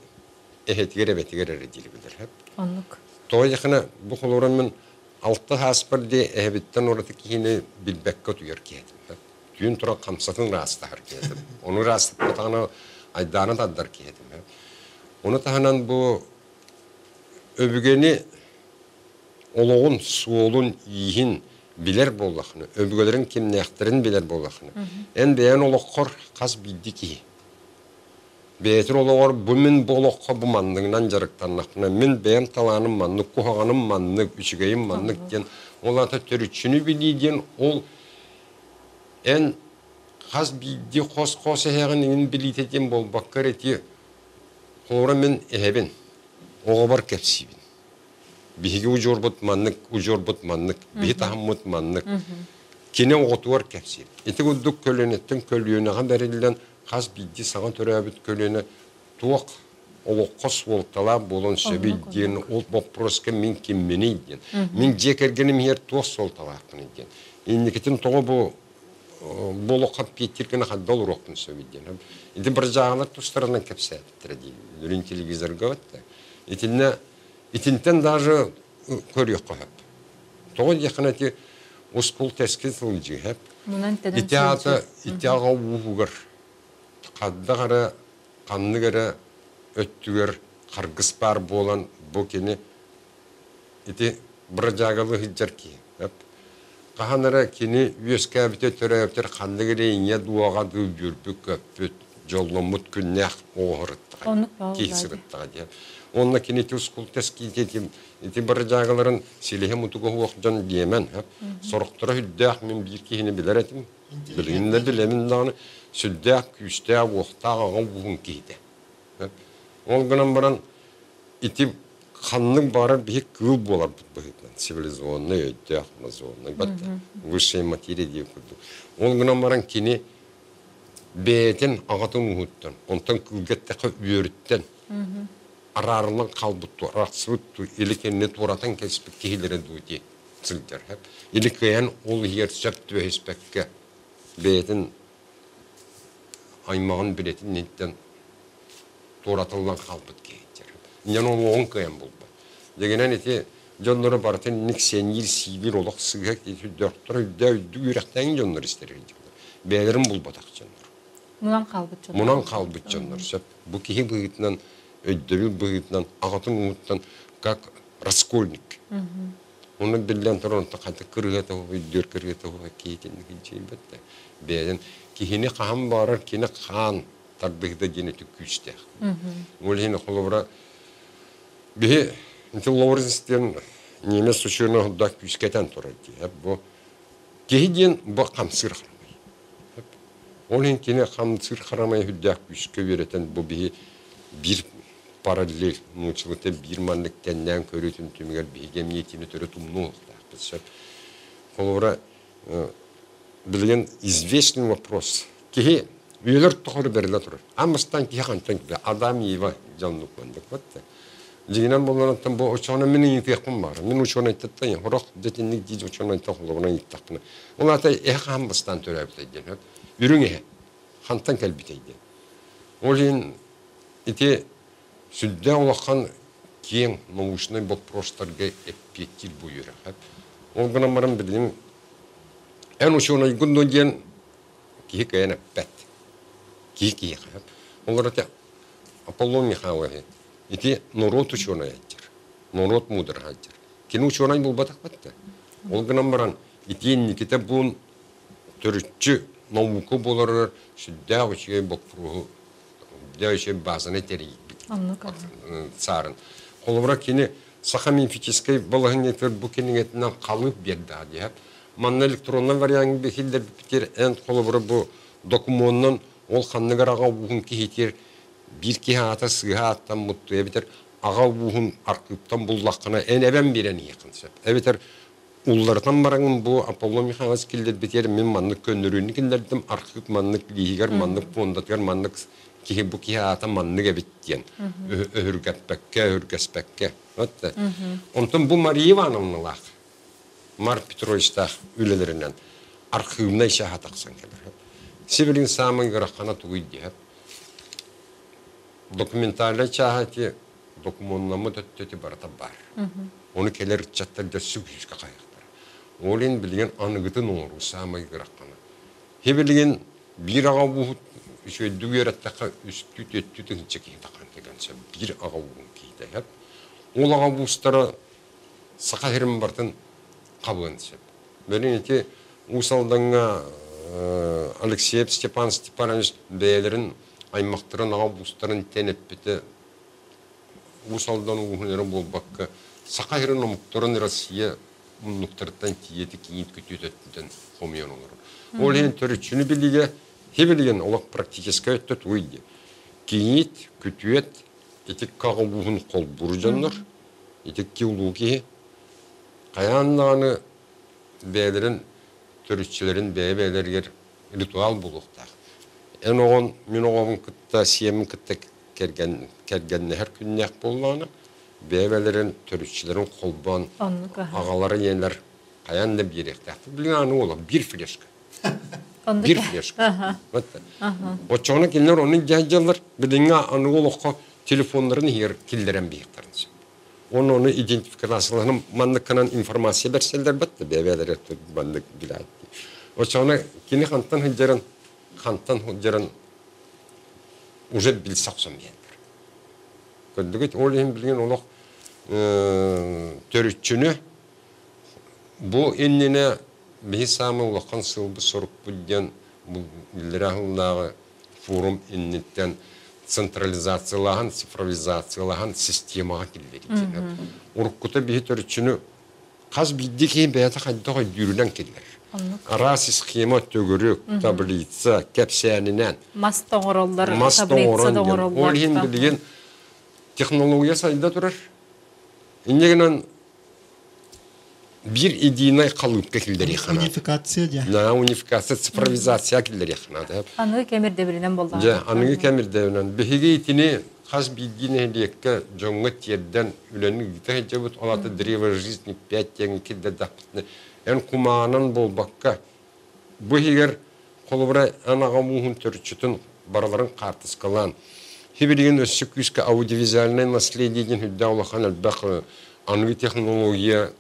эһэтигэр эбэтигэр эрэ диир билэр оннук тоҕо диэххинэ бу холобура мин алта сааспар дии эһэбиттэн ураты киһини билбэккэ утуйар киһи этим түүн туран хамсатын ыраастаһар киһи этим ону ыраастаппатаҕына айдааны тардар киһи этим ону таһынан бу Өбүгэни олоҕун, суолун, ииһин билэр буоллаххына, өбүгэлэрин кимнээхтэрин билэр буоллаххына, эн бэйэҥ олоххор хас биирдии киһи бэйэтин олоҕор бу мин бу олоххо бу манныгынан дьарыктаннахпына, мин бэйэм талааным маннык, куһаҕаным маннык, үчүгэйим маннык диэн, ол аата төрүччүнү билии диэн ол эн хас биирдии хос-хос эһэҕин иҥин билиитэ диэн буолбакка эрэ ити Холобура мин эһэбин, оҕобор кэпсиибин. Биһиги удьуорбут маннык, удьуорбут маннык, биһи таһыммыт маннык. Кини оҕотугар кэпсиир. Ити курдук көлүөнэттэн көлүөнэҕэ бэриллэн хас биирдии саҥа төрөөбүт көлүөнэ туох олоххо суолталаах буолуон сөбүй диэн ол боппуруоска мин кимминий диэн. Мин дьиэ кэргэним иһэр туох суолталаахпыный диэн. Инникитин тоҕо бу бу олоххо эппиэттиир гына ханна олоруохпун сөбүй диэн. Ити бырдьааҕалар тустарынан кэпсээбиттэрэ дии. Үрүн телевизорга батта. Итиннэ итинтэн даже көрүөххэ сөп. Тоҕо диэххинэ ити ускул тэскил сылдьыы сөп. Ити аата ити аҕа ууһугар хаддах эрэ ханнык эрэ өттүгэр харгыс баар буолан бу кини Ити бырдьаагалыы сылдьар киһи. Хаһан эрэ кини үөскээбитэ төрөөбүтэр ханнык эрэ ийэ дуоҕа дуу үөрбүт-көппүт, дьолломмут күннээх оҕо сырыттаҕа киһи сырыттаҕа диэн. Онно кини тускул тэскиитин ити бырдьаагаларын силиһэ мутуга суох дьон диэмэн. Сорохторо сүрдээх мин биир киһини билэр этим. Билигин да билэбин даҕаны сүрдээх күүстээх уохтаах аҕа ууһун киһитэ. Ол гынан баран ити ханнык баҕарар биһи кыыл буоларбыт быһыытынан цивилизованный өйдөөх амазонный батта высшая материя диэн курдук. Ол гынан баран кини бэйэтин аҕатын ууһуттан, онтон кыылга эттэххэ үөрүттэн араарыллан хаалбыт дуу, арахсыбыт дуу, или кэннэ туоратан кэспит киһилэрэ дуу дии сылдьар. Или кыайан ол иһигэр сөп түбэһиспэккэ бэйэтин аймаҕын билэтин инниттэн туоратыллан хаалбыт киһи дьэр. Инньэн олоҕун кыайан булбат. Дьиҥинэн ити дьоннору барытын инник сэниир, сиибир олох сыыһа сүрдээхтэр өйдөө өйдүү үөрэхтээҥ дьоннор истэр бэйэлэрин булбатах дьоннор. Мунан хаалбыт дьоннор. Мунан хаалбыт дьоннор сөп. Бу киһи быһыытынан, өйдөбүл быһыытынан, аҕатын ууһуттан как раскольник. Оны биллэн туран хата кырыата өйдүөр кырыата киһитинник илдьийбэт да. Бэйэтин киһини хаһан баарар кини хаан тардыһыта диэн өтүк күүстээх. Ол иһин холобура биһи ити Лоуренс диэн немец учуонай да күүскэтэн турар дии. Бу киһи диэн бу хамсыыр харамай. Ол иһин кини хамсыыр харамай үрдээх күүскэ үөрэтэн бу биһи биир параллель нууччалыта биир маннык тэннээн көрүүтүн түмүгэр биһиги эмиэ итини төрүт умнуохтаахпыт сөп. Холобура билигин известный вопрос. Киһи үйэлэр тухары бэриллэ турар. Амыстан киһи хантан кэлэ? Адам Ева дьоннук маннык бат. Дьиҥинэн буолларыттан бу учуонай мин ыйытыахпын баар. Мин учуонайтаттан хорох дэтинник диир учуонайтан холобуна ыйыттахпына. Ол аата эһэ хаан бастаан төрөөбүтэй диэн. Үрүҥ эһэ хантан кэлбитэй диэн. Ол иһин ити сүрдээх улахан киэҥ научнай боппуруостарга эппиэттиир бу үөрэх. Ол гынан баран билигин эн учуонайгын дуо диэн киһи кыайан эппэт. Киһи киһиэхэ. Олор ити Аполлон Михайлович ити норуот учуонай дьэр. Норуот муудараһа дьэр. Кини учуонай буолбатах да. Ол гынан баран ити инникитэ буун төрүччү наука буоларыгар сүрдээх үчүгэй боппуруоһу сүрдээх үчүгэй базаны тэрийбит саарын. Холобура кини саха мифическэй балаһынньатыгар бу кинигэтинэн халыып биэрдэҕэ диэһэ. Манна электроннай вариаҥҥа бэһиллэрбитигэр эн холобура бу докумуонунан ол ханныгар аҕа ууһун киһитигэр биир киһи аата сыыһа ааттаммыт эбэтэр аҕа ууһун архыыптан буллаххына эн эбэн биэрэн иһиэххин сөп. Эбэтэр улларытан бараҥын бу Аполлон Михайлович киллэрбитигэр мин маннык көннөрүүнү киллэрдим, архыып маннык лииһигэр, маннык пуондатыгар, маннык киһи бу киһи аата маннык эбит диэн өһүргэппэккэ, өһүргэспэккэ. Онтон бу Мария Ивановналаах Марк Петровичтаах үлэлэринэн архыыбнай чааһа тахсан кэлэр. Сибилин саамай ыарахана тугуй диэһэт. Документальнай чааһа ити докумуоннаммыт өттө ити барыта баар. Ону кэлэр ыччаттар дьэ сүгүскэ хайахтара. Ол иһин билигин аныгытын оҥоруу саамай ыарахана. Хи билигин биир аҕа ууһут үчүгэйдик үөрэттэххэ үстүү түөртүү тыһыынча киһи таххан кэлэн сөп. Биир аҕа ууһун киһитэ. Ол аҕа уустара саха сирин барытын хабыан сөп. Бэлин ити Уус Алдаҥҥа Алексеев Степан Степанович бэйэлэрин аймахтарын аҕа уустарын тэнэппитэ Уус Алдан улууһун эрэ буолбакка, Саха сирин омуктарын Россия муннуктарыттан тиийэ кийиит күтүөт өттүнэн хомуйан олорор. Ол иһин төрүччүнү билигэ, хибилигин олох практическай өттө тугуй диye. Кийиит, күтүөт, ити аҕа ууһун холбуур дьоннор, ити улуу киһи хайаан даҕаны бэйэлэрин төрүччүлэрин бэйэ-бэйэлэригэр ритуал буолуохтаах. Эн оҕон, мин оҕобун кытта, сиэммин кытта кэргэн, кэргэннэһэр күннээх буоллаҕына, бэйэ-бэйэлэрин төрүччүлэрин холбоон аҕалара ийэлэр хайаан да биэриэхтээхтэр. Билигин аны уола биир флешка. Биир флешка. Оччоҕуна кинилэр ону дьаһдьаллар билиҥҥи аныгы олоххо телефоннарын иһигэр киллэрэн биһиэхтэрин сөп. Уонна ону идентификациялаһан манныкканан информация бэрсэллэр бат да бэйэ-бэйэлэрэ маннык билээт. Оччоҕуна кини хантан сылдьарын, хантан сылдьарын уже билсэ охсон биэрдэр. Көрдүгүт, ол иһин билигин олох төрүччүнү бу иннинэ биһи саамай улахан сыалбыт сорукпут диэн бу иллэрээ сыллааҕы форум инниттэн централизациялааһын, цифровизациялааһын системаҕа киллэрии. Уруккута биһи төрүччүнү хас биирдии киһи бэйэтэ хайдах өйдүүрүнэн киллэрэр. Араас схема төгүрүк, таблица, кэпсээнинэн. Мас тоҥороллор, таблица тоҥороллор. Ол иһин билигин технология сайда турар. Инньэ гынан биир единый халыыпка киллэриэххэ наада. Унификация дьэ. На унификация, цифровизация киллэриэххэ наада. Аныгы кэм ирдэбилинэн буоллаҕа. Дьэ, аныгы кэм ирдэбилинэн. Биһиги итини хас биирдии нэһилиэккэ дьоҥҥо тиэрдэн үлэни ыыта сылдьабыт. Ол аата древо жизни 5 диэн киллэрдэхпитинэ эн кумаанан буолбакка бу иһигэр холобура эн аҕам ууһун төрүччүтүн барыларын хаартыскалаан сибилигин өссө күүскэ аудиовизуальное наследие диэн үрдээх улахан элбэх аныгы технология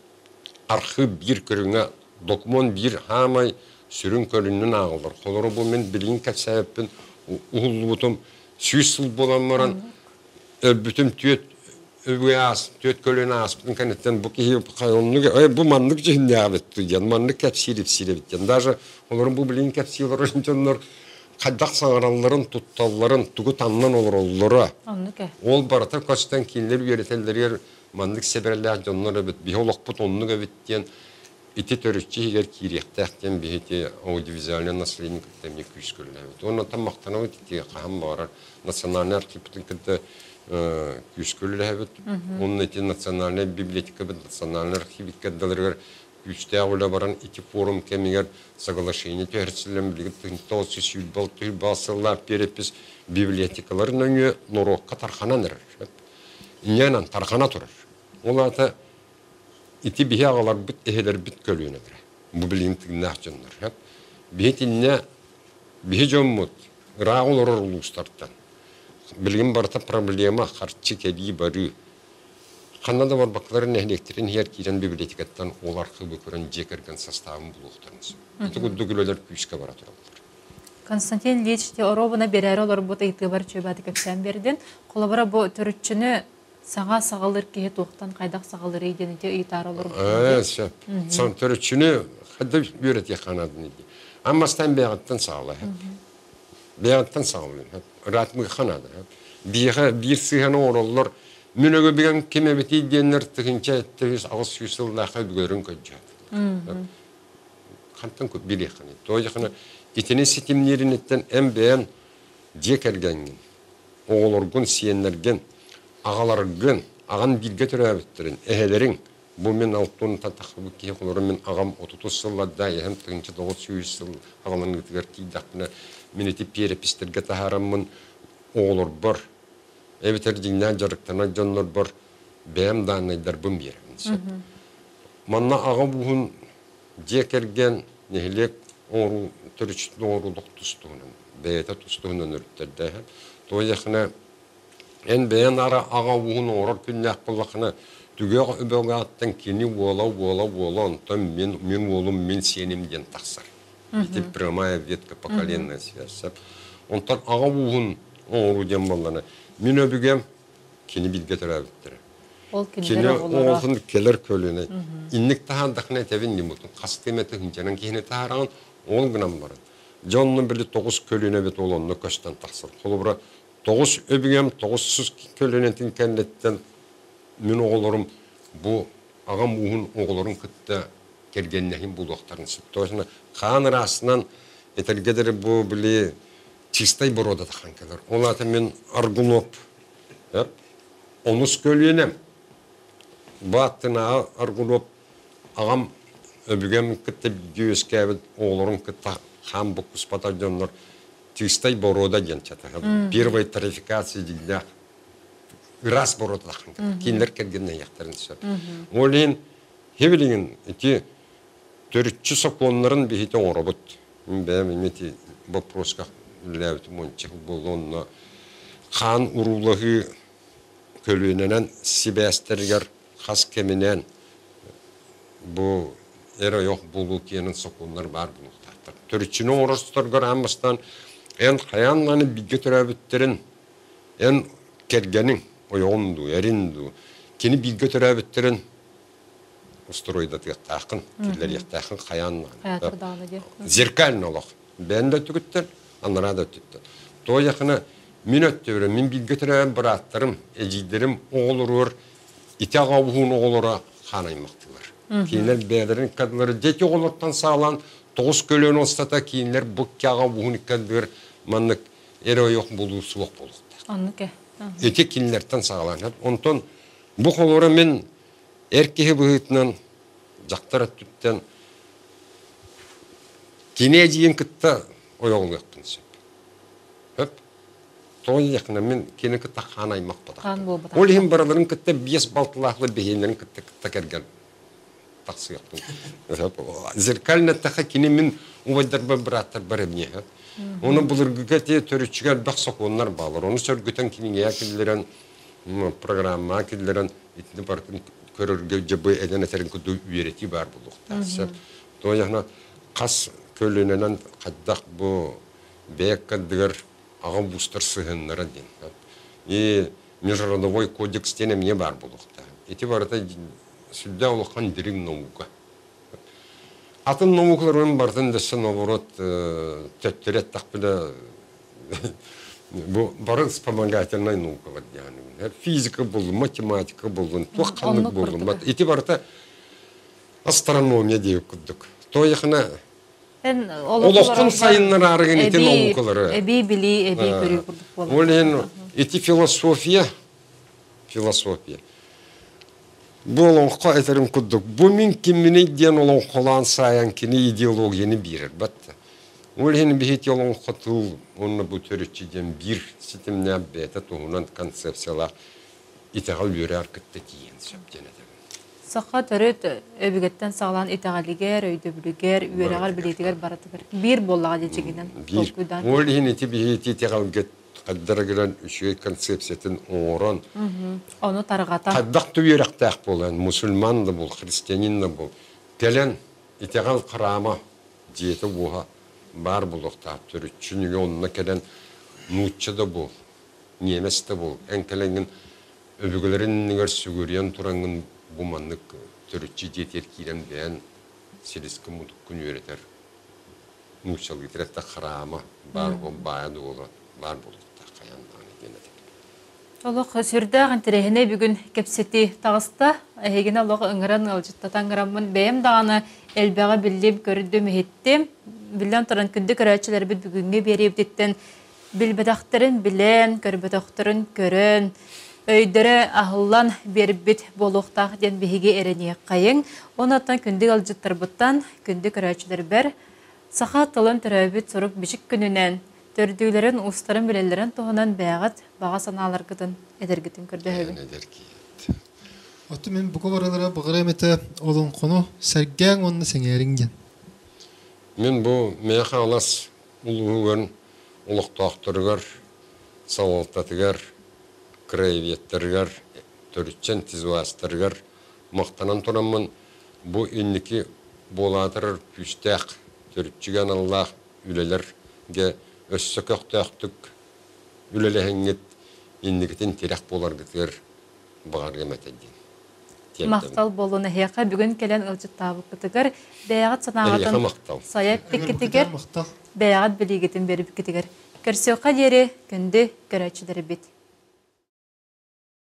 архыып биир көрүҥэ докумуон биир хаамай сүрүн көрүнүн ааҕыллар. Холоро бу мин билигин кэпсээбиппин уһуллубутум 100 сыл буолан баран өлбүтүм түөт өбүгэ аас түөт көлүөнэ ааспытын кэнниттэн бу киһи оннук бу маннык дьүһүннээҕ эбит диэн маннык кэпсиир ипсиир эбит диэн даже олорун бу билигин кэпсии олорор дьоннор хайдах саҥаралларын тутталларын тугу таннан олороллоро ол барыта көстөн кинилэр үөрэтэллэригэр маннык сэбэрэлээх дьоннор эбит биһи олохпут оннук эбит диэн ити төрүччү иһигэр киириэхтээх диэн биһи ити аудиовизуальное наследие кытта эмиэ күүскэ үлэлээбит. Уонна оттон махтанабыт ити хаһан баҕарар национальнай архивпытын кытта күүскэ үлэлэһэбит. Уонна ити национальнай библиотекабыт, национальнай архив иккэрдэлэригэр күүстээх үлэ баран ити форум кэмигэр соглашение түһэрсиллэн билигин 1926 сыллаах перепись библиотекалар нөҥүө норуокка тарханан эрэр. Инньэ тархана турар. Ол аата Ити биһи аҕаларбыт, эһэлэрбит көлүөнэлэрэ. Бу билигин тыыннаах дьоннор. Биһи итиннэ биһи дьоммут ыраах олорор улуустартан. Билигин барыта проблема, харчы кэлии барыы. Ханна да барбаккалар нэһилиэктэрин иһигэр киирэн библиотекаттан ол архыыбы көрөн дьиэ кэргэн састаабын булуохтарын сөп. Ити курдук үлэлэр күүскэ бара тураллар. Константин Ильич оруобуна биэрээри олорбут ыйытыыбар чүөбэти кэпсээн биэрдин. Холобура бу төрүччүнү саҥа саҕалыыр киһи туохтан хайдах саҕалыырый диэн ити ыйытаары олорбутум Ээ, сөп. Сон төрүччүнү хайдах үөрэтиэххэ нааданы дии. Аммастан бэйэҕиттэн саҕалаа. Бэйэҕиттэн саҕалыыр. Ыраатмыахха наада. Биһиэхэ биир сыыһаны оҥороллор. Мин өгөбүгэн ким эбитий диэннэр 1800 сыллаахха өбүгэлэрин көрдьөөтүлэр. Хантан билиэххиний? Тоҕо итини ситимниириниттэн эн бэйэн дьиэ кэргэҥҥин, оҕолоргун, сиэннэргин, аҕаларгын, аҕан бииргэ төрөөбүттэрин, эһэлэриҥ, бу мин алтын тахсыбыт киһи холоро мин аҕам отутус сылларда эһэм 1900 сыл аҕаланыытыгар тиийдэхпинэ мин ити перепистэргэ таһаараммын оҕолорбор эбэтэр дьиҥнээх дьарыктанар дьоннорбор бэйэм дааннайдарбын биэрэбин сөп. Манна аҕа ууһун дьиэ кэргэн, нэһилиэк оҥоруу төрүччүтүн оҥоруу тус туһунан, бэйэтэ тус туһунан өрүттэрдээһин. Тоҕо эн бэйэн ара аҕа ууһун оҥорор күннээх буоллаххына, түгэх өбөҕөттөн кини уола уола уола онтон мин мин уолум мин сиэним диэн тахсар. Ити прямая ветка поколенная связь. Онтон аҕа ууһун оҥоруу диэн буоллана мин өбүгэм кини бииргэ төрөөбүттэрэ. Ол Кини оҕотун кэлэр көлүөнэ инник таһаардахына этэбин нимутун хастыы эмэ тыһыынчанан киһини таһаараҕын ол гынан баран дьэ онно били тоҕус көлүөнэ эбит ол онно көстөн тахсар. Холобура тоҕус өбүгэм тоҕус сус көлүөнэтин кэнниттэн мин оҕолорум бу аҕам ууһун оҕолорун кытта кэргэннэһин булуохтарын сөп. То хаан ыраасынан этэргэ дылы бу били чистай боруода тахан кэлэр. Ол аата мин Аргунов онус көлүөнэм. Бу аттынааҕы Аргунов аҕам өбүгэм кытта бииргэ үөскээбит оҕолорун кытта хаан буккуспатах дьоннор чистай боруода диэн чатаһа. Первой тарификация дииллээх ыраас боруода тахан кэлэр. Кинилэр кэргэннэһиэхтэрин сөп. Ол иһин хибилигин ити төрүччү сокуоннарын биһити оҥоробут. Мин бэйэм эмиэ ити боппуруоска үлэлээбитим уонча сыл буолла онно хаан уруулаһыы көлүөнэнэн сибээстэригэр хас кэминэн бу эр-ойох буолуу киэнин сокуоннар баар буолуохтаахтар. Төрүччүнү оҥоросторгор аан бастаан эн хайаан даҕаны бииргэ төрөөбүттэрин, эн кэргэниҥ, ойоҕун дуу, эрин дуу, кини бииргэ төрөөбүттэрин устуруойдатыахтааххын, киллэриэхтээххин хайаан даҕаны. Зеркально олох. Бэйэн да өттүгүттэн, анараа да өттүттэн. Тоҕо диэххинэ, Мин өттүбэр, мин бииргэ төрөөбүт бырааттарым, эдьиийдэрим оҕолоругар ити аҕа ууһун оҕолоро хаан аймахтыылар. Кинилэр бэйэлэрин ыккардылара дети оҕолортон саҕалаан тоҕус көлүөнэ устата кинилэр бу икки аҕа ууһун ыккардыгар маннык эрэ ойох булуу суох буолуохтаах. Оннук э. Ити кинилэртэн саҕалаан. Онтон бу холоро мин эр киһи быһыытынан дьахтар өттүттэн кини эдьиийин кытта ойоҕолуохпун сөп. Хөп. Тоҕо диэххинэ мин кини кытта хаан аймахпатах. Хаан буолбатах. Ол иһин барыларын кытта биэс балтылаахлар биһиэннэрин кытта кытта кэргэн тахсыахпын. Зеркально эттэххэ кини мин убайдарбар бырааттарбар эмиэ. Оны былыргыга те төрүччүгэ элбэх сокуоннар баалар. Ону сөргүтэн кинигэҕэ киллэрэн программаҕа киллэрэн итини барытын көрөргө дьэ бу эдэн этэрин курдук үөрэтии баар буолуохтаах. Сөп. Тоҕо хас көлүөнэнэн хайдах бу бэйэ ыккардыгар аҕа уустар сыһыаннара диэн. И межродовой кодекс диэн эмиэ баар буолуохтаах. Ити барыта сүрдээх улахан дириҥ наука. Атын наукаларын барытын дөссө наоборот төттөрү эттэхпинэ бу бары вспомогательнай наукалар диэн. Физика буллун, математика буллун, туох ханнык буллун. Ити барыта астрономия диэбит курдук. Тояхына Эн олоххун сайыннараарыгын ити наукалары. Эбии билии, эбии көрүү курдук буолар. Ол иһин ити философия, философия. Бу олоҥхо этэрим курдук, бу мин кимминий диэн олоҥхолоон саайан кини идеологияны биэрэр батта. Ол иһин биһити олоҥхо тыл уонна бу төрүччү диэн биир ситимнээх бэйэтэ туһунан концепциялаах итэҕэл үөрээр кытта тиийэн сөп диэн этэбин. Саха төрүт өбүгэттэн саҕалаан итэҕэлигэр, өйдөбүлүгэр, үөрэҕэр, билиитигэр барытыгар биир буоллаҕа дии дьиҥинэн Биир. толкуйдаан. Ол иһин ити биһиги итэҕэлгэ хайдара гынан үчүгэй концепциятын оҥорон Ону тарҕатан. Хайдах да үөрэхтээх буолан, мусульман да буол, христианин да буол, кэлэн итэҕэл храма, дьиэтэ-уоһа баар буолуохтаах. Төрүччүнүгэ онно кэлэн нуучча да буол, ньиэмэс да буол, эн кэлэҥҥин өбүгэлэрин иннигэр сүгүрүйэн тураҥҥын бу маннык төрүччү дьиэтигэр киирэн бэйэн силискин-мутуккун үөрэтэр нууччалыы этэ храма баар баайа-дуола баар буолуохтаах хайаан даҕаны диэн этэ. Олох сүрдээх интэриэһинэй бүгүн кэпсэтии таҕыста. Эһигини олох ыҥыран ыалдьыттатан ыҥыраммын бэйэм даҕаны элбэҕи биллим, көрдүм, иһиттим. Биллэн туран күндү көрөөччүлэрбит бүгүҥҥү биэриибититтэн билбэтэхтэрин билэн, көрбөтөхтөрүн көрөн, өйдөрө аһыллан биэрбит буолуохтаах диэн биһиги эрэниэххэйиҥ. Онон күндү ыалдьыттарбыттан, күндү көрөөччүлэрбэр саха тылын төрөөбүт сурук-бичик күнүнэн төрдүүлэрин, уустарын билэллэрин туһунан бэйэҕит баҕа санааларгытын этэргитин көрдөһөбүн. Оттон мин бука барылара баҕарыам этэ олоҥхону сэргээҥ уонна сэҥээриҥ диэн. Мин бу Мэҥэ Хаҥалас улууһугар олохтоохторугар, салалтатыгар, краеведтарыгар, төрүччү энтузиастарыгар махтанан тураммын бу инники буолаатарар күүстээх төрүччүгэ аналлаах үлэлэргэ өссө көхтөөхтүк үлэлэһэҥҥит инникитин тирэх буоларгытыгар баҕарыам этэ диэн. Махтал буоллун эһиэхэ бүгүн кэлэн ыалдьыттаабыккытыгар бэйэҕит санааҕытын сайа эппиккитигэр бэйэҕит билиигитин биэрбиккитигэр көрсүөххэ диэри күндү көрөөччүлэрбит.